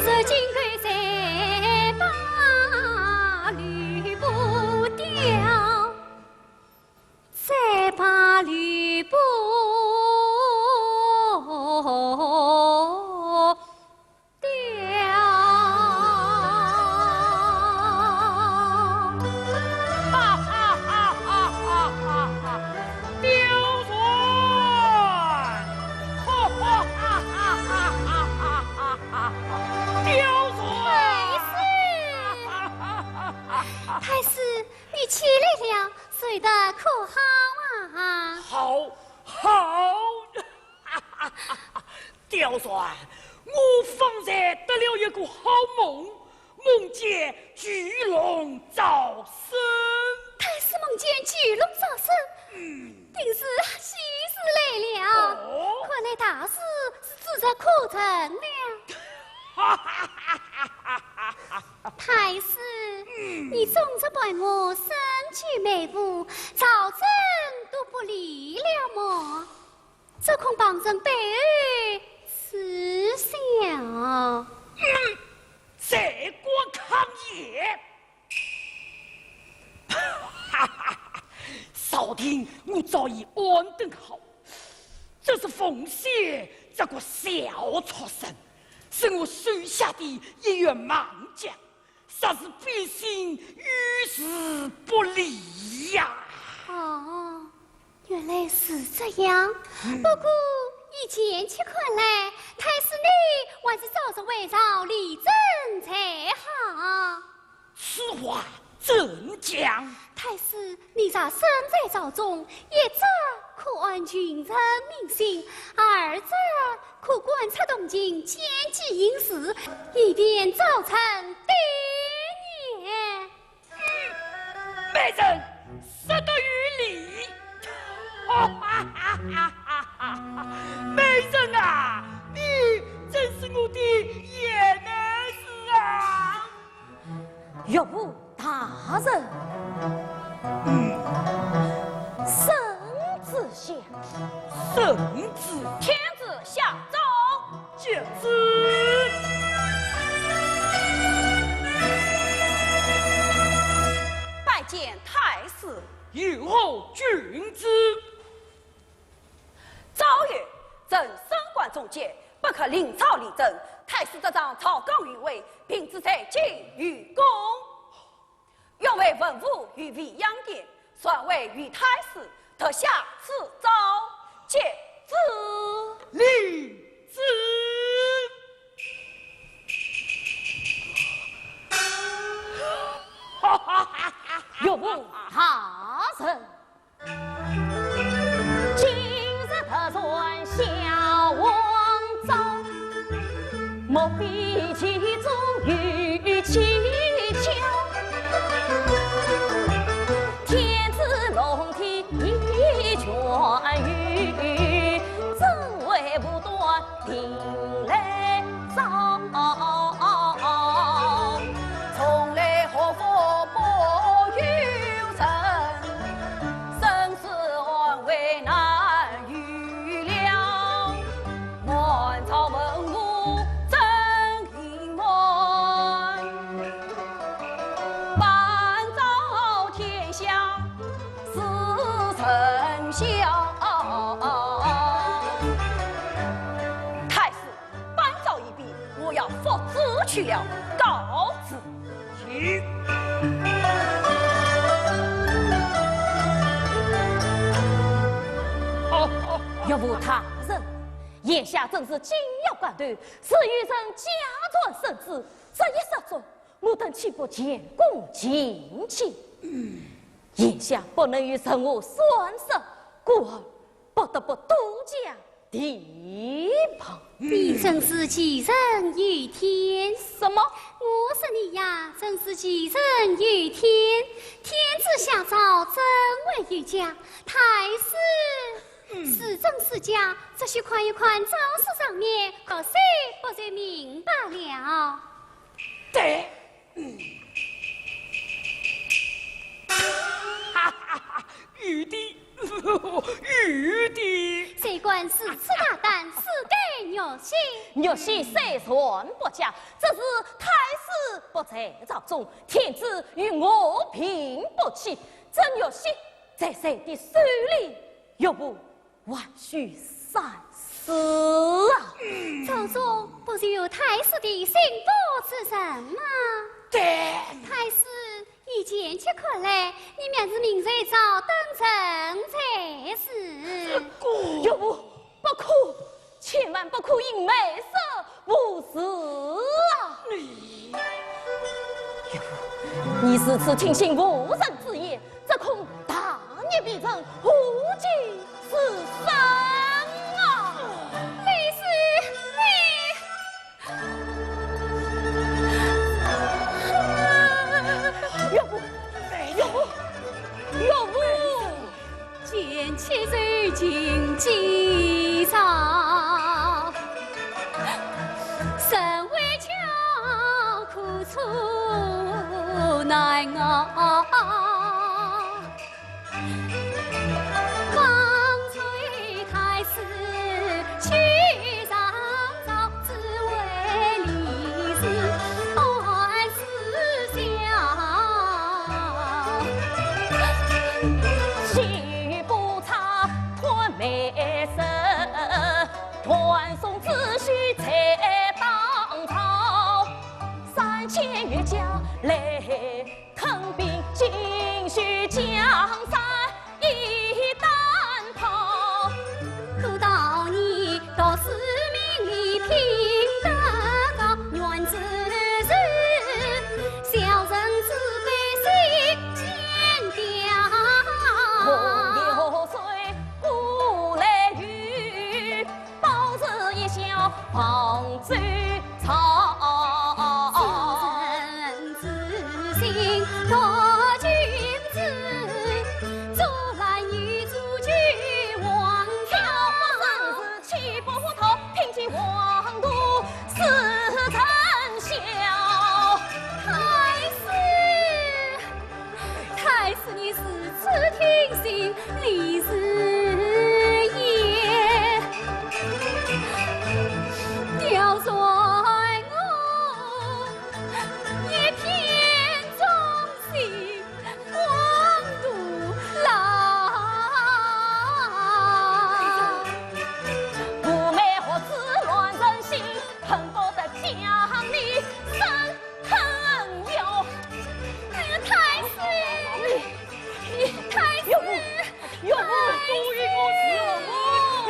说金狗再把吕布调， 再把吕布调。哈哈哈哈哈哈！刁钻！哈哈哈哈哈哈！刁钻！太师！太师，你起来了， 睡得可好啊？好，好。刁钻，我方才得了一个好梦，梦见巨龙招生。太师梦见巨龙招生？嗯。定是喜事来了。哦。看来大事是指日可成了。哈哈哈哈哈哈！ 太师，嗯。你总是陪我身居梅府，朝政都不理了么？这恐旁人背后耻笑。嗯，罪过抗也。哈哈哈，朝廷我早已安顿好，只是凤喜这个小畜生，是我手下的一员猛将。 实是百姓于事不利呀。哦，原来是这样。嗯。不过以前且看来，太师你还是早日回朝理政才好。此话怎讲？太师，你若身在朝中，一则可安群臣民心，二则 可观察动静，见机行事，以便早成定业。美人说得有理。哈哈哈哈哈哈！美人啊，你真是我的贤内助啊！ 岳父大人。嗯。圣旨下。圣旨。天子下诏。接旨。拜见太师。有何君旨？ 诏曰：朕身患重疾，不可临朝理政。太师执掌朝纲御卫，并知在京御功。愿为文武御卫养典，传位于太师，特下此诏。接旨。领旨。哈哈哈哈哈！岳父大人。 今日特传小王诏，莫非其中有蹊跷？天子龙体已痊愈，怎为不断 定来朝，从来祸福不由人，生死安危难预料。满朝文武真心乱，班昭天下 是臣效。太师，班昭已毕，我要复旨去了，告辞。请。岳父大人，眼下正是紧要关头，如有人假传圣旨，这一失足，我等岂不前功尽弃？眼下不能与人马算数，故而不得不多加提防。你真是杞人忧天。什么？我说你呀，真是杞人忧天。天子下诏，怎会有假？太师，是真是假，只需看一看诏书上面，或许不就明白了。对。 哈哈哈，有的，有的。谁敢如此大胆，私盖玉玺？玉玺虽然不假，只是太师不在朝中，天子与我并不亲，这玉玺在谁的手里，岳父 还需三思啊！朝中不是有太师的心腹之人吗？对。太师，以前且看来，你们是命谁朝登城才是。这个，岳父，不可，千万不可因美色误事啊！你，岳父，你如此听信妇人之言， 这恐大逆不道，祸及自身啊！李师，你……岳父，岳父，岳父！贱妾受尽讥笑，身为娇苦楚难熬。 方才太师去上朝，只为李氏断丝绡。须不察断梅丝，断送子虚在当朝。三千余家来 吞并，径须江山一旦抛。古道你读书名利品德高，愿之是小人之辈心间调。我有谁故来遇， 报之一笑方知潮。小人之心度君子，竹篮遇珠君王跳。小人之心不浮，听君王都似曾晓。太师， 太师你如此听信李氏言，刁钻我一片忠心黄土牢。我妹何止乱人心，恨不得将你生 朋友。哎呀，太师！你，你，太师！岳父，岳父，太师！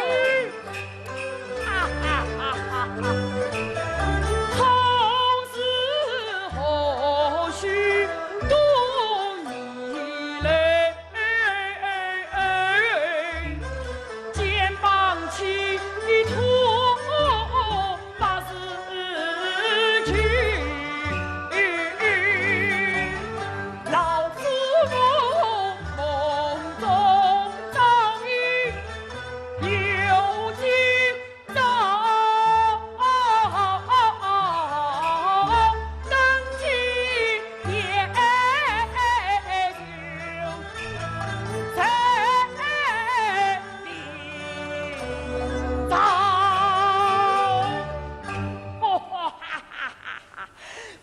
哈哈哈哈哈！何时何须多疑来？ 肩膀起托百事情，老夫梦中早已有今朝。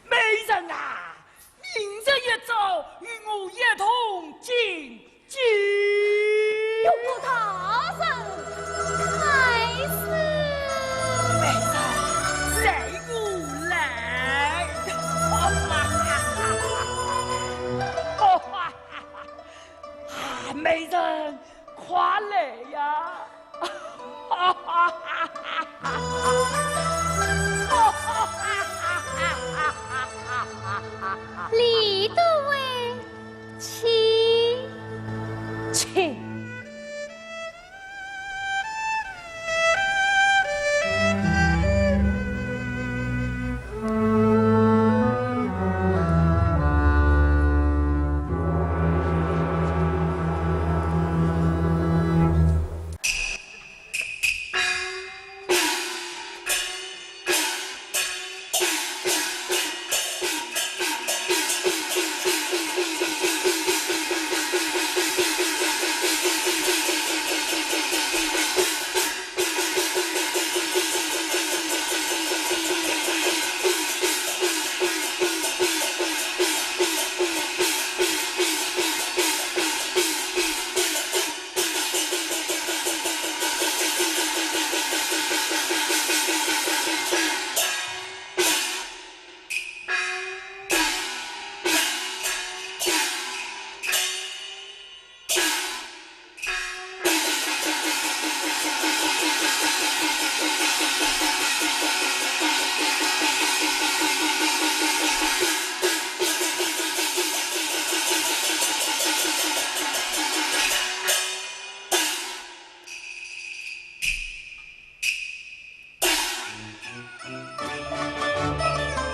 美人啊，明日一早与我一同进京。岳父大人，太师。美人，随我来。啊，美人，快来呀！李都尉，请。请。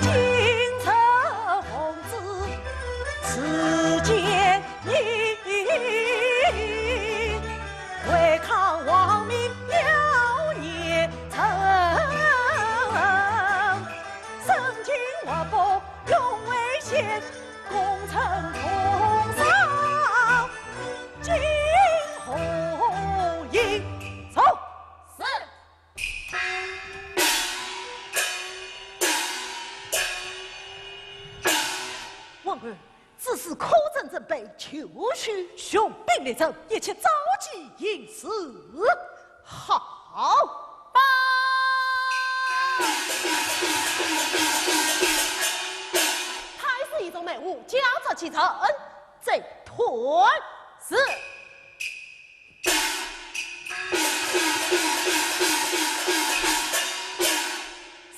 今日皇子赐见你，违抗王命妖孽臣，身经华服永为仙，功成同上金虎印。走。是。 文安，此事可曾准备就绪？雄兵列阵，一切照计行事。好。报。太师一众门户，交着其人，再退。是。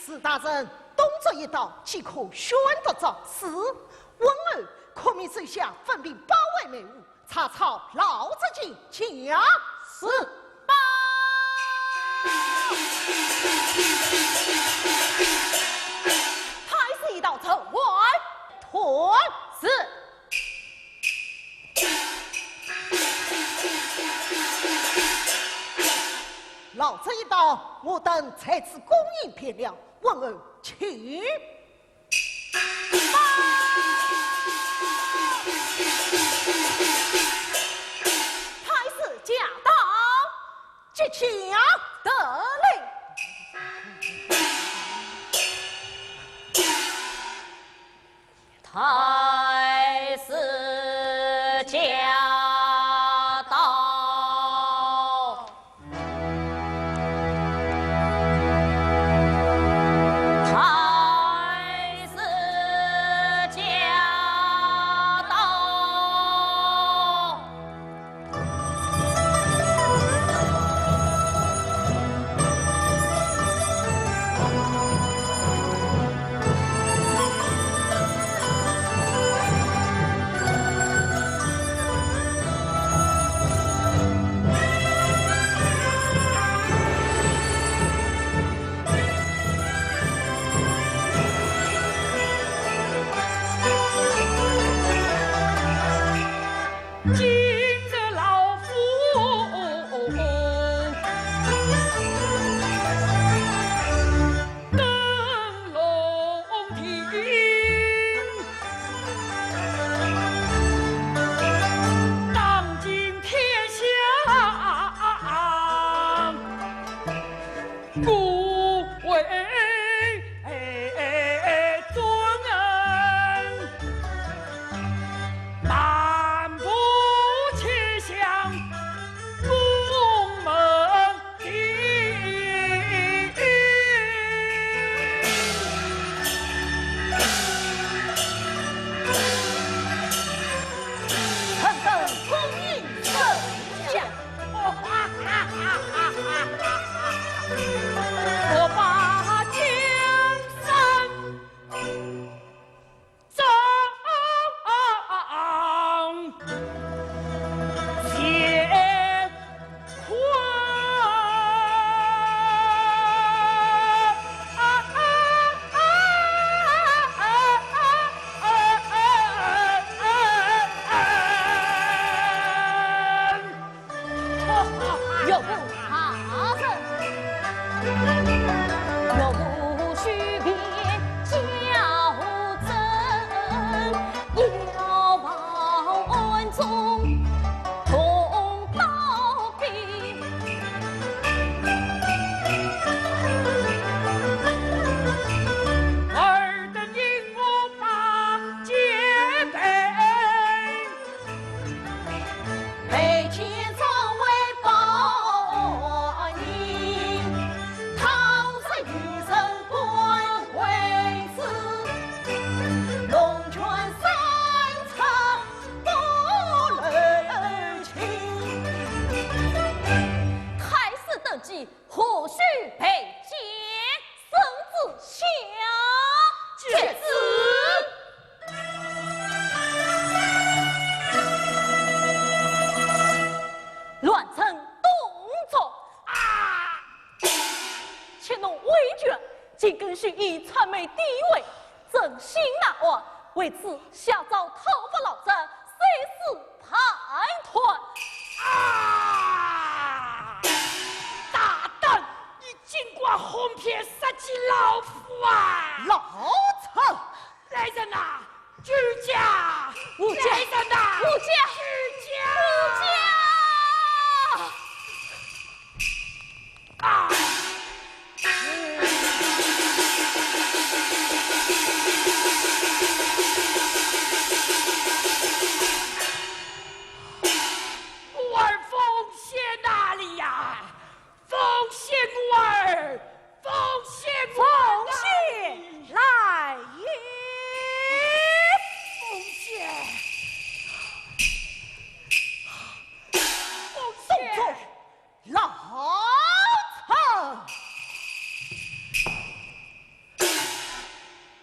史大人，动作一到，即可宣读诏书。文安，可命手下分兵包围门户，查抄老贼进京。是。报。太师一到，城外退。是。 老贼一到，我等在此恭迎便了。文安，请。报。太师驾到。 即驾得令。太师驾到。太师驾到。岳父大人。岳父许便交政，要报暗中通刀兵。尔等因我把戒备， 眉间总为报应，倘若有人敢为之，龙泉山川不留情。太师登基，何须备剑？圣旨下。遵旨。 乱臣动众啊！且弄微卷，紧跟须以谄媚地位，整刑纳案，为此下诏讨伐老贼，碎尸盘团。啊！大胆！你竟敢哄骗杀鸡老虎啊！老贼！ 来人呐，居家！无家！来人呐，无家！居家！无家！啊！我儿奉先哪里呀？ 奉先我儿，奉先我儿。奉先来也。奉先，奉先。老贼！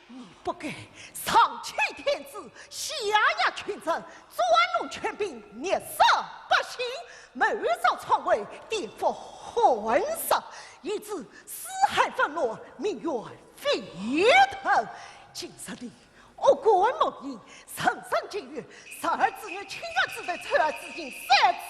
你不该上欺天子，下压群臣，专弄权柄，虐杀百姓，谋造篡位，颠覆汉室，以致四海纷乱，民怨沸腾。今日你恶贯满盈，人生劫狱，十二子女，亲儿子弟，出尔自尽，三次